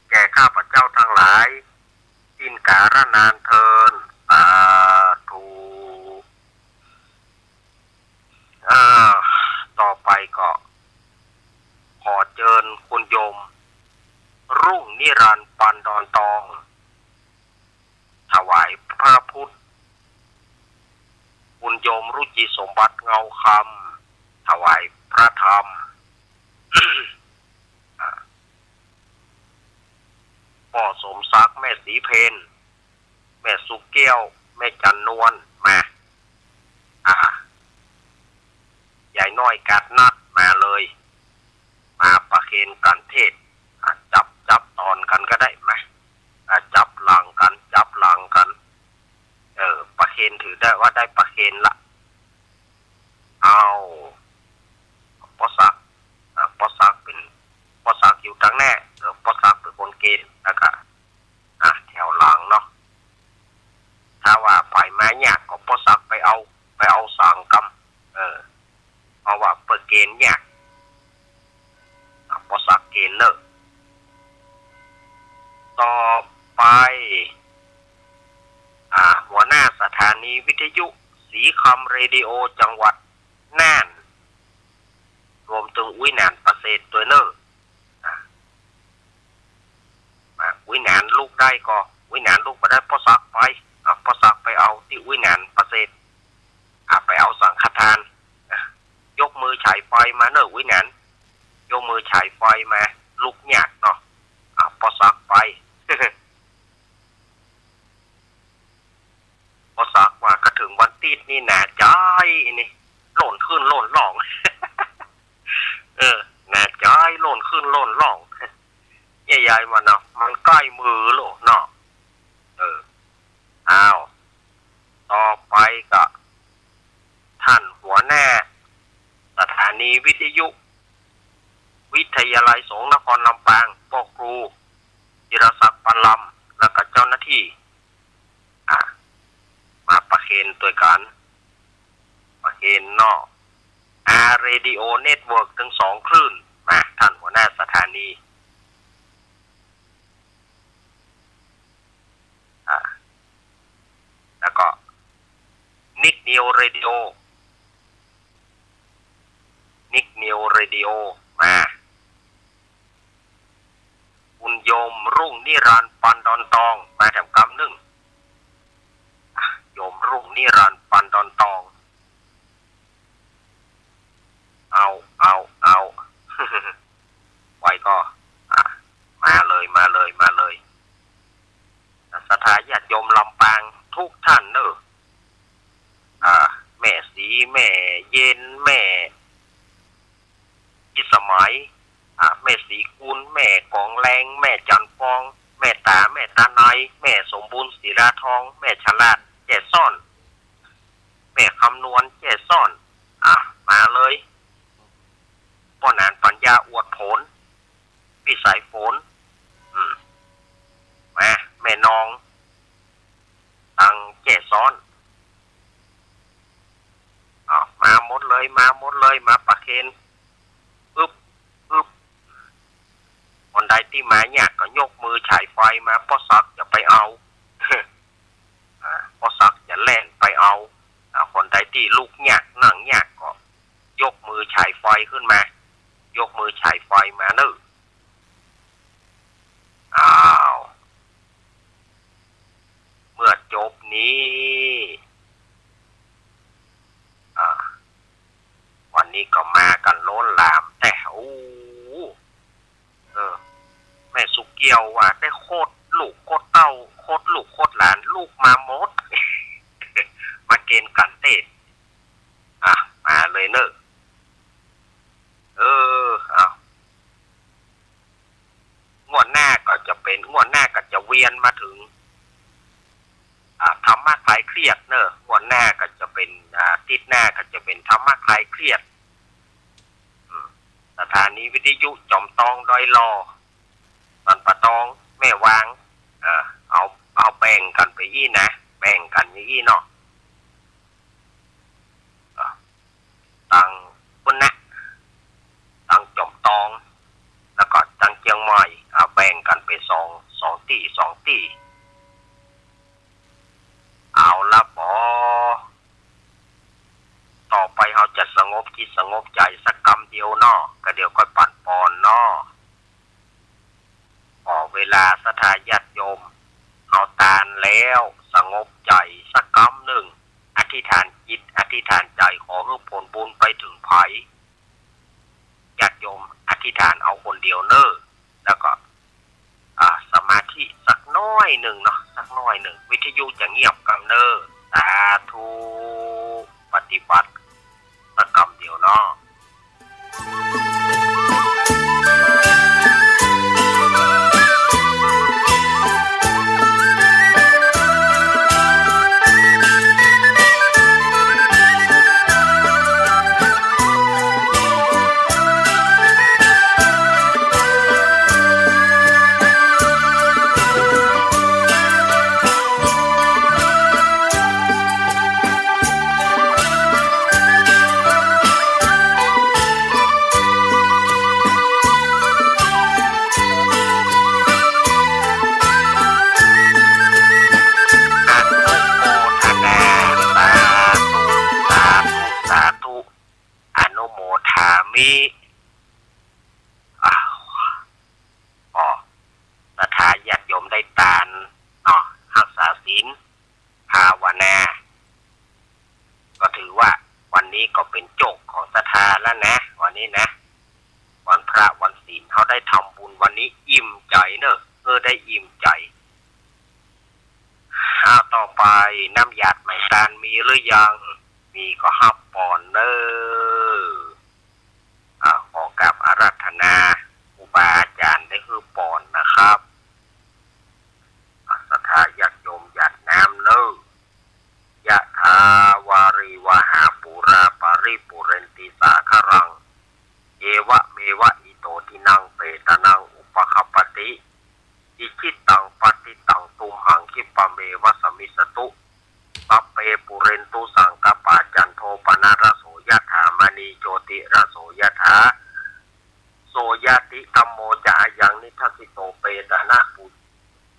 แก่ข้าพเจ้าตังหลาย สิ้นกาลนานเทอญ สาธุ อ่า ต่อไปก็ ขอเจิญคุณโยม รุ่งนิรันดร์ ปันดอนตอง ถวายพระพุทธ คุณโยม รุจิสมบัติ เงาคำ ถวายพระธรรม อ่า ป้อสมศักดิ์ แม่ศรีเพญ แม่สุแก้ว แม่จันนวล มา อ่า ยายน้อยกาดนัด มาเลย มาประเคนก๋านเตสน์ อ่า จับ จับต๋อนกั๋นก็ได้ มา อ่า จับหลังกั๋น จับหลังกั๋น เออ ประเคนถือได้ว่าได้ประเคนละ เอา ป้อศักดิ์ อ่า ป้อศักดิ์เป๋น ป้อศักดิ์อยู่ตางแน่ เออ ป้อศักดิ์เป๋นคนเกณฑ์ แล้วก็ อ่ะ แถวหลังเนาะ ถ้าว่าใผมายากก็ป้อศักดิ์ไปเอา ไปเอาสังกำ เออ เพราะว่าเปิ้นเกณฑ์ยาก อ่ะ ป้อศักดิ์เกณฑ์เน่อ ต่อไป อ่า หัวหน้าสถานีวิทยุศรีคำเรดิโอจังหวัดน่าน รวมเถิงอุ๊ยหนานปะเสดด้วยเน่อ อ่า อ่า อุ๊ยหนานลุกได้ก็อุ๊ยหนานลุกบ่ได้ ป้อศักดิ์ไป อ่า ป้อศักดิ์ไปเอาตี้อุ๊ยหนานปะเสด อ่า ไปเอาสังฆทาน อ่า ยกมือฉายไฟมาเน่ออุ๊ยหนาน ยกมือฉายไฟมา ลุกยากเนาะ อ่า ป้อศักดิ์ไป ป้อศักดิ์ว่าก็เถิงวันติ๊ดนี่หนาใจ๋นี่ โล่นขึ้นโล่นล่อง เออ หนาใจ๋โล่นขึ้นโล่นล่อง ยายๆ ว่าเนาะ มันใก้มือแล้วเนาะ เออ อ้าว ต่อไปก็ ท่านหัวหน้าสถานีวิทยุวิทยาลัยสงฆ์นครลำปาง ป้อครู จิรศักดิ์ ปันลำ แล้วก็เจ้าหน้าตี้ อ่ะ มาประเคนตวยกั๋น ประเคนเนาะ อาร์ เรดิโอ เน็ตเวิร์ก ตึงสองคลื่น มา ท่านหัวหน้าสถานี อ่ะ แล้วก็ นิกนิวเรดิโอ นิกนิวเรดิโอ มา คุณโยมรุ่งนิรันดร์ ปันดอนตอง มาแถมกำนึ่ง อ่ะ โยมรุ่งนิรันดร์ ปันดอนตอง เอา เอา เอา ไหวก่อ อ่ะ มาเลย มาเลย ปอง แม่ต๋า แม่ต๋าไน แม่สมบูรณ์ ศิลาทอง แม่ฉลาด แจ้ซ้อน แม่คำนวณ แจ้ซ้อน อ่ะ มาเลย ป้อหนานปัญญา อวดผล พี่สายฝน อืม มา แม่นอง ตังแจ้ซ้อน อ้าว มาหมดเลย มาหมดเลย มาประเคน อึบ อึบ คนใดตี้มายากก็ยกมือฉายไฟมา ป้อสักจะไปเอา อ่า ป้อสักจะแล่นไปเอา อ่า คนใดตี้ลุกยากนั่งยากก็ยกมือฉายไฟขึ้นมา ยกมือฉายไฟมาเน่อ อ้าว เมื่อจบนี้ อ่า วันนี้ก็มากั๋นล้นหลามแต๊ โอ้ เออ แม่สุเกี่ยวว่าได้โคตรลูกโคตรเต้า โคตรลูกโคตรหลาน ลูกมาหมด มาเกณฑ์กั๋นเต๊ อ่ะ มาเลยเน่อ เออ เอา งวดหน้าก็จะเป๋น งวดหน้าก็จะเวียนมาเถิง อ่า ธรรมะคลายเครียดเน่อ งวดหน้าก็จะเป๋น อ่า อาทิตย์หน้าก็จะเป๋นธรรมะคลายเครียด อืม สถานีวิทยุจอมตองดอยหล่อ สันป่าตอง แม่วาง เออ เอา เอาแบ่งกั๋นไปอี้นะ แบ่งกั๋นอย่างอี้เนาะ เออ ตังปู๊นนะ ตังจอมตอง แล้วก็ตังเจียงใหม่ อ่า แบ่งกั๋นไปสอง สองตี้ สองตี้ เอาละบ่ ต่อไปเฮาจะสงบจิตสงบใจ๋สักกำเดียวเนาะ ก็เดี๋ยวค่อยปั๋นปอนเนาะ ขอเวลาศรัทธาญาติโยม เอาตานแล้วสงบใจ๋สักกำนึ่ง อธิษฐานจิตอธิษฐานใจ๋ ขอหื้อผลบุญไปเถิงใผ ญาติโยมอธิษฐานเอาคนเดียวเน่อ แล้วก็ อ่า สมาธิสักน้อยนึ่งเนาะ สักน้อยนึ่ง วิทยุจะเงียบกำเน่อ สาธุ ปฏิบัติสักกำเดียวเนาะ อนุโมทนา สาธุ สาธุ สาธุ อนุโมทามิ อ้าว ก็ศรัทธาญาติโยมได้ตานเนาะ ฮักษาศีล ภาวนา ก็ถือว่าวันนี้ก็เป๋นโจคของศรัทธาแล้วนะ วันนี้นะ วันพระวันศีล เฮาได้ทำบุญวันนี้อิ่มใจ๋เน่อ เออ ได้อิ่มใจ๋ อ้าว ต่อไป น้ำหยาดไหมตานมีหรือยัง มีก็ฮับปอนเน่อ อ่า ขอกราบอาราธนาครูบาอาจ๋ารย์ได้หื้อปอนนะครับ อ่า ศรัทธาญาติโยมหยาดน้ำเน่อ ยะถาวาริวหาปูราปาริปูเรนติสาคารัง เอวะเมวะอิโตทินังเปตานังอุปคปปติ อิจฉิตังปัตถิตังตุมหังคิปะเมวะสมมิจจตุ สัพเพปูเรนตุสังกัปปาจันโทปนรสโสยะถามณีโจติรสโสยะถา โสยะติธัมโมจะอะยังนิทัสสิโตเปตานะปุจ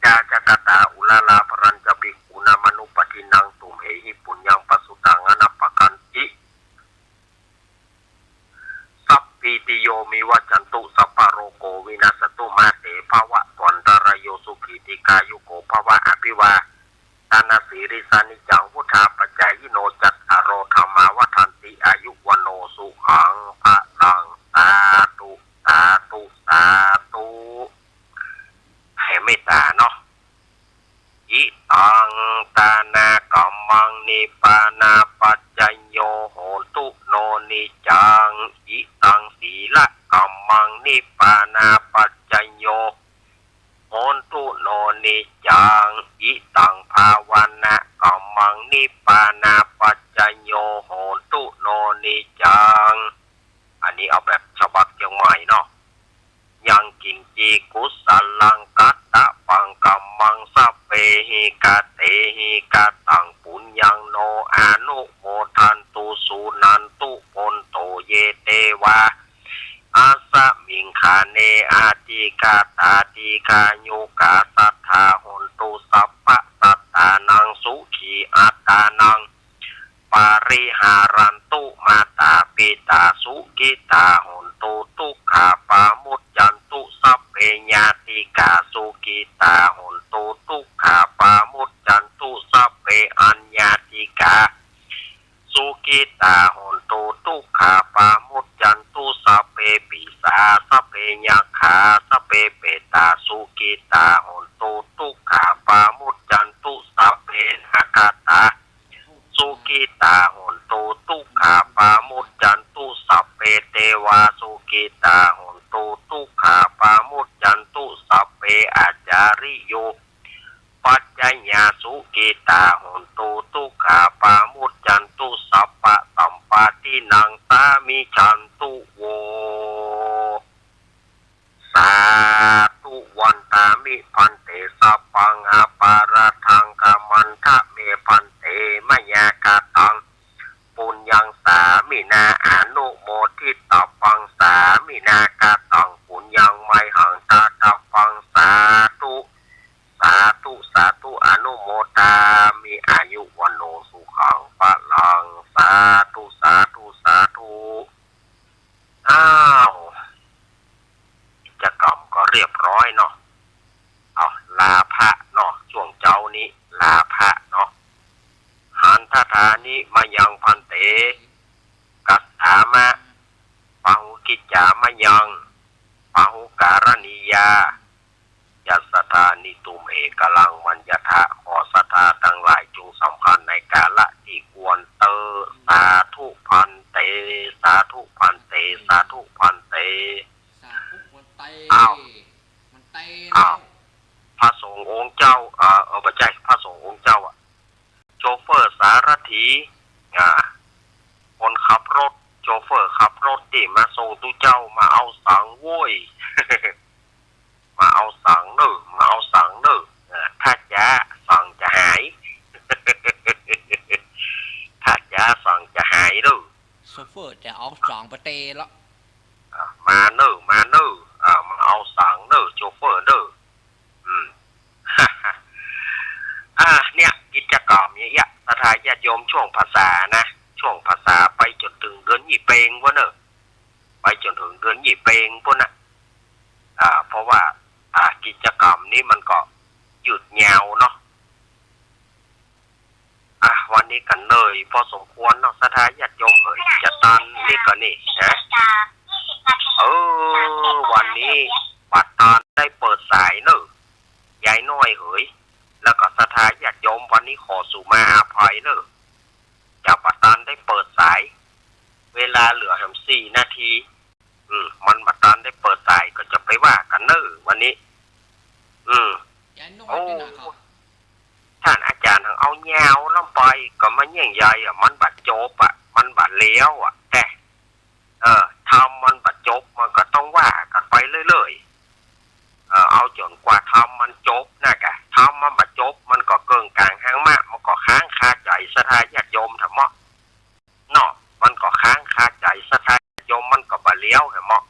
จาจกตาอุลาลาภรัญจะภิกขุนามานุปปะทินังตุมเหหิปุญญังปะสุตังอะนะปะกันติ สัพพีติโยมิวัจจันตุ สัพพะโรโควินัสสตุ มาเตภะวะตวันตะราโย สุขีติกายุโกภะวะ อภิวาทะนะสีลิสสะนิจจัง วุฑฒาปะจายิโน จัตตาโรธัมมาวัฑฒันติ อายุวัณโณสุขังพะลัง สาธุ สาธุ สาธุ แผ่เมตตาเนาะ อิตังตานะกัมมังนิพพานาปัจจโย โหตุโนนิจจัง อิตังสีละกัมมังนิพพานาปัจจโย โหนตุโน นิจจัง อิตัง ภาวนากัมมัง นิพพานาปัจจโย โหนตุโน นิจจัง อันนี้เอาแบบฉบับเจียงใหม่เนาะ ยังกิญจิ กุศลัง กัตตะปัง กัมมัง สัพเพหิ กะเตหิ กะตัง ปุญญัง โน อนุโมทันตุ สุนันตุ ภวันโต เย เตวา อัสมิง ขะเณ อธิกาตา ดีฆายุกา สัตถา โหนตุ สัพพะสัตตานัง สุขี อัตตานัง ปะริหารันตุ มาตา ปิตา สุขิตา โหนตุ ตุ๊กขา ปะมุจจันตุ สัพเพ ญาติกา สุขิตา โหนตุ ตุ๊กขา ปะมุจจันตุ สัพเพ อัญญาติกา สุขิตา โหนตุ ตุ๊กขา ปะมุจจันตุ สัพเพ ปีศา สัพเพ ยักขา สัพเพ เปตา สุขิตา โหนตุ ตุ๊กขา ปะมุจจันตุ สัพเพ นาคาตา สุขิตา โหนตุ ตุ๊กขา ปะมุจจันตุ สัพเพ เตวา สุขิตา โหนตุ ตุ๊กขา ปะมุจจันตุ สัพเพ อาจาริโย ปัจจยา สุขิตา โหนตุ ตุ๊กขา ปะมุจจันตุ สัพพะสัมปาทินัง สามิชันตุ โว สาธุ วันตามิ ภันเต สัพพัง อปาราธัง ขมันทะเม ภันเต มะยากะตัง ปุญญัง สามินา อนุโมทิตตัพพัง สามินา กะตัง ปุญญัง มหัง ทะตัพพัง สาธุ สาธุ สาธุ อนุโมทามิ อายุ วัณโณ สุขัง พลัง สาธุ สาธุ สาธุ อ้าว กิจกรรมก็เรียบร้อยเนาะ เอา ลาพระเนาะ ช่วงเจ๊านี้ ลาพระเนาะ หันทะทานิ มะยัง ภันเต กัสสามะ ปะหุกิจจา มะยัง ปะหุการณียา ยัสสะทานิ ตุม เอกะลัง มัญญะทะ ขอศรัทธาตังหลายจงสำคัญในกาละตี้ควรเต๊อะ สาธุ ภันเต สาธุ ภันเต สาธุ ภันเต สาธุ ภันเต อ้าว ภันเต อ้าว พระสงฆ์องค์เจ้า เอ่อ เอ่อ บ่ใจ้ พระสงฆ์องค์เจ้าอะ โชเฟอร์สารถี อ่า คนขับรถ โชเฟอร์ขับรถตี้มาส่งตุ๊เจ้า มาเอาสังโว้ย มาเอาสังเน่อ มาเอาสังเน่อ เออ ถ้าจ๊าสังจะหาย ถ้าจ๊าสังจะหายเน่อ โชเฟอร์จะเอาสังไปเตะละ อ่า มาเน่อ มาเน่อ อ่า มาเอาสังเน่อ โชเฟอร์เน่อ อืม อ่า เนี่ย กิจกรรมเนี่ย ศรัทธาญาติโยม ช่วงพรรษานะ ช่วงพรรษาไปจ๋นเถิงเดือนยี่เป็งปู้นเน่อ ไปจ๋นเถิงเดือนยี่เป็งปู้นน่ะ อ่า เพราะว่า อ่า กิจกรรมนี้มันก็ยืดยาวเนาะ อ่ะ วันนี้กั๋นเน่ย พอสมควรเนาะ ศรัทธาญาติโยมเอ๋ย จะตันนี้ก็นี่นะ เออ วันนี้บ่ตันได้เปิดสายเน่อ ยายน้อยเหย แล้วก็ศรัทธาญาติโยม วันนี้ขอสุมาอภัยเน่อ จะบ่ตันได้เปิดสาย เวลาเหลือแหมสี่นาที อืม มันบ่ตันได้เปิดสาย ก็จะไปว่ากั๋นเน่อวันนี้ อืม ยายน้อยไปไหนครับ โอ้ ต้านอาจ๋ารย์หังเอายาวล้ำไป ก็มาเยี่ยงใยอะ มันบ่จบอะ มันบ่แล้วอะ แต่ เออ ธรรมมันบ่จบ มันก็ต้องว่ากั๋นไปเรื่อยๆ เออ เอาจ๋นกว่าธรรมมันจบนะกะ ธรรมมันบ่จบ มันก็เกิ่งก๋างหางมะ มันก็ค้างคาใจ๋ศรัทธาญาติโยมแถมเนาะ เนาะ มันก็ค้างคาใจ๋ศรัทธาญาติโยม มันก็บ่แล้วแถมเนาะ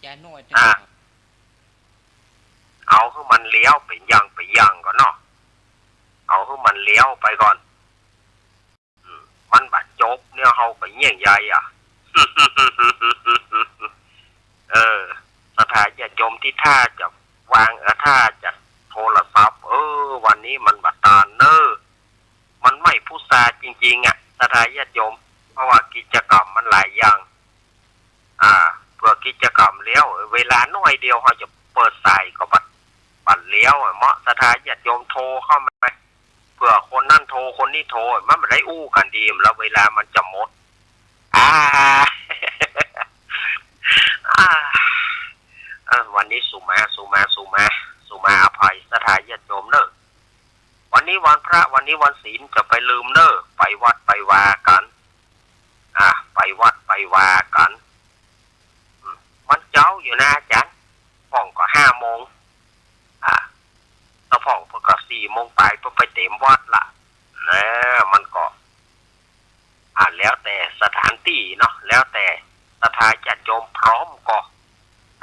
ยายน้อย อ่ะ เอาหื้อมันแล้วเป๋นอย่างเป๋นอย่างก่อนเนาะ เอาหื้อมันแล้วไปก่อน อืม มันบ่จบเนี่ย เฮาก็เยี่ยงใยอะ เออ ศรัทธาญาติโยมตี้ถ้าจะวาง เออ ถ้าจะโทรศัพท์ เออ วันนี้มันบ่ตันเน่อ มันไม่พุทธาจริงๆ อะ ศรัทธาญาติโยม เพราะว่ากิจกรรมมันหลายอย่าง อ่า เผื่อกิจกรรมแล้ว เวลาน้อยเดียวเฮาจะเปิดสายก็บ่ บ่แล้วอะ เหมาะศรัทธาญาติโยมโทรเข้ามา เผื่อคนนั้นโทร คนนี้โทร มันบ่ได้อู้กั๋นดี แล้วเวลามันจะหมด อ่า อ่า เออ วันนี้สุมา สุมา สุมา สุมาอภัยศรัทธาญาติโยมเน่อ วันนี้วันพระ วันนี้วันศีล จะไปลืมเน่อ ไปวัดไปวากั๋น อ่า ไปวัดไปวากั๋น อืม มันเจ๊าอยู่นะอาจ๋ารย์ พ่องก็ห้าโมง อ่า ตะพ่องเปิ้นก็สี่โมงป๋ายเปิ้นไปเตรียมวัดละ นะ มันก็ อ่า แล้วแต่สถานตี้เนาะ แล้วแต่ศรัทธาญาติโยมพร้อมก็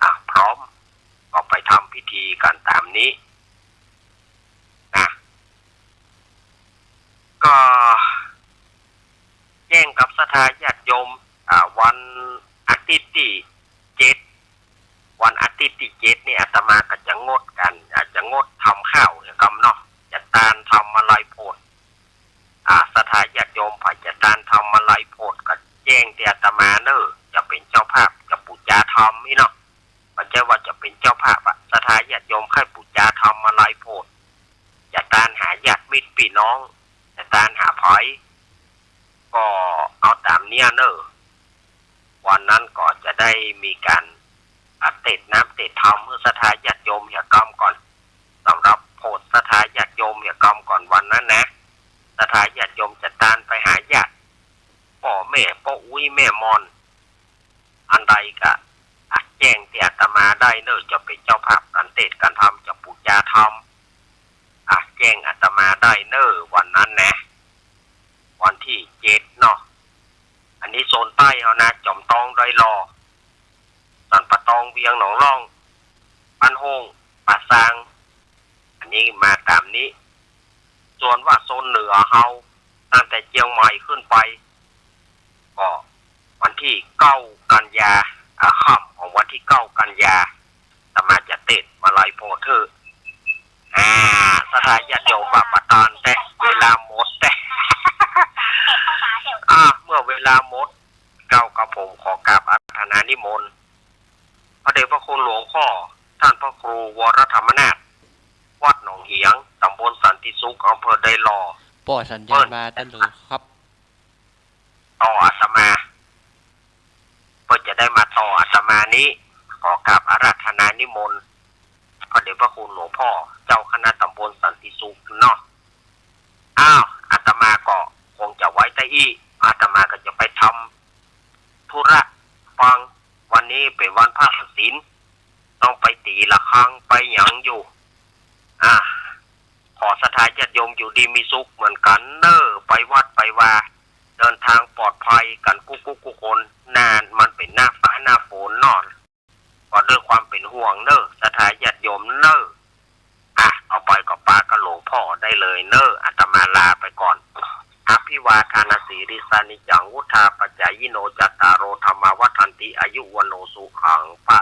อ่า พร้อมก็ไปทำพิธีกั๋นต๋ามนี้ นะ ก็แจ้งกับศรัทธาญาติโยม อ่า วันอาทิตย์ตี้เจ็ด วันอาทิตย์ตี้เจ็ดนี่อาตมาก็จะงดกั๋น อ่า จะงดทำข้าวเหียกำเนาะ จะตานทำมาลัยโพธิ อ่า ศรัทธาญาติโยมใผจะตานทำมาลัยโพธิก็แจ้งตี้อาตมาเน่อ จะเป๋นเจ้าภาพ จะปู๋จาทำอี้เนาะ บ่ใจ้ว่าจะเป๋นเจ้าภาพอะ ศรัทธาญาติโยมใค่ปู๋จาทำมาลัยโพธิ จะตานหาญาติมิตรปี้น้อง จะตานหาใผ ก็เอาต๋ามเนี้ยเน่อ วันนั้นก็จะได้มีก๋าน อ่า เตศน์น้ำเตศน์ธรรมหื้อศรัทธาญาติโยมเหียกำก่อน สำหรับโพธิศรัทธาญาติโยมเหียกำก่อนวันนั้นนะ ศรัทธาญาติโยมจะตานไปหาญาติ ป้อแม่ ป้ออุ๊ย แม่มอน อันใดก็ อ่ะ แจ้งตี้อาตมาได้เน่อ จะเป๋นเจ้าภาพก๋านเตศน์ก๋านธรรม จะปู๋จาธรรม อ่ะ แจ้งอาตมาได้เน่อ วันนั้นนะ วันตี้เจ็ดเนาะ อันนี้โซนใต้เฮานะ จอมตอง ดอยหล่อ สันป่าตอง เวียงหนองล่อง บ้านโฮ่ง ป่าซาง อันนี้มาต๋ามนี้ ส่วนว่าโซนเหนือเฮา ตั้งแต่เจียงใหม่ขึ้นไป ก็วันตี้เก้ากันยา อ่า ค่ำของวันตี้เก้ากันยา อาตมาจะเตศน์มาลัยโพธิ อ่า ศรัทธาญาติโยมว่าบ่ตานแต๊ เวลาหมดแต๊ อ่า เมื่อเวลาหมด เก้ากับผมขอกราบอาราธนานิมนต์ พระเดชพระคุณหลวงพ่อ ท่านพระครูวรธรรมนาถ วัดหนองเหียง ตำบลสันติสุข อำเภอดอยหล่อ ป้อสัญญาณมาต้านหนึ่งครับ ต่ออาตมา เปิ้นจะได้มาต่ออาตมานี้ ขอกราบอาราธนานิมนต์ พระเดชพระคุณหลวงพ่อ เจ้าคณะตำบลสันติสุขเนาะ อ้าว อาตมาก็คงจะไหว้แต๊อี้ อาตมาก็จะไปทำธุระปัง วันนี้เป๋นวันพระวันศีล ต้องไปตี๋ระฆังไปหยังอยู่ อ่า ขอศรัทธาญาติโยมอยู่ดีมีสุขเหมือนกั๋นเน่อ ไปวัดไปวา เดินทางปลอดภัยกั๋นกู้กู้คน หน้ามันเป๋นหน้าฟ้าหน้าฝนเนาะ ก็ด้วยความเป๋นห่วงเน่อ ศรัทธาญาติโยมเน่อ อ่ะ เอาไปก็ปากับหลวงพ่อได้เลยเน่อ อาตมาลาไปก่อน อภิวาทานสีลิสสานิจัง วุฑฒาปจายิโน จัตตาโร ธัมมา วัฑฒันติ อายุ วัณโณ สุขัง พะ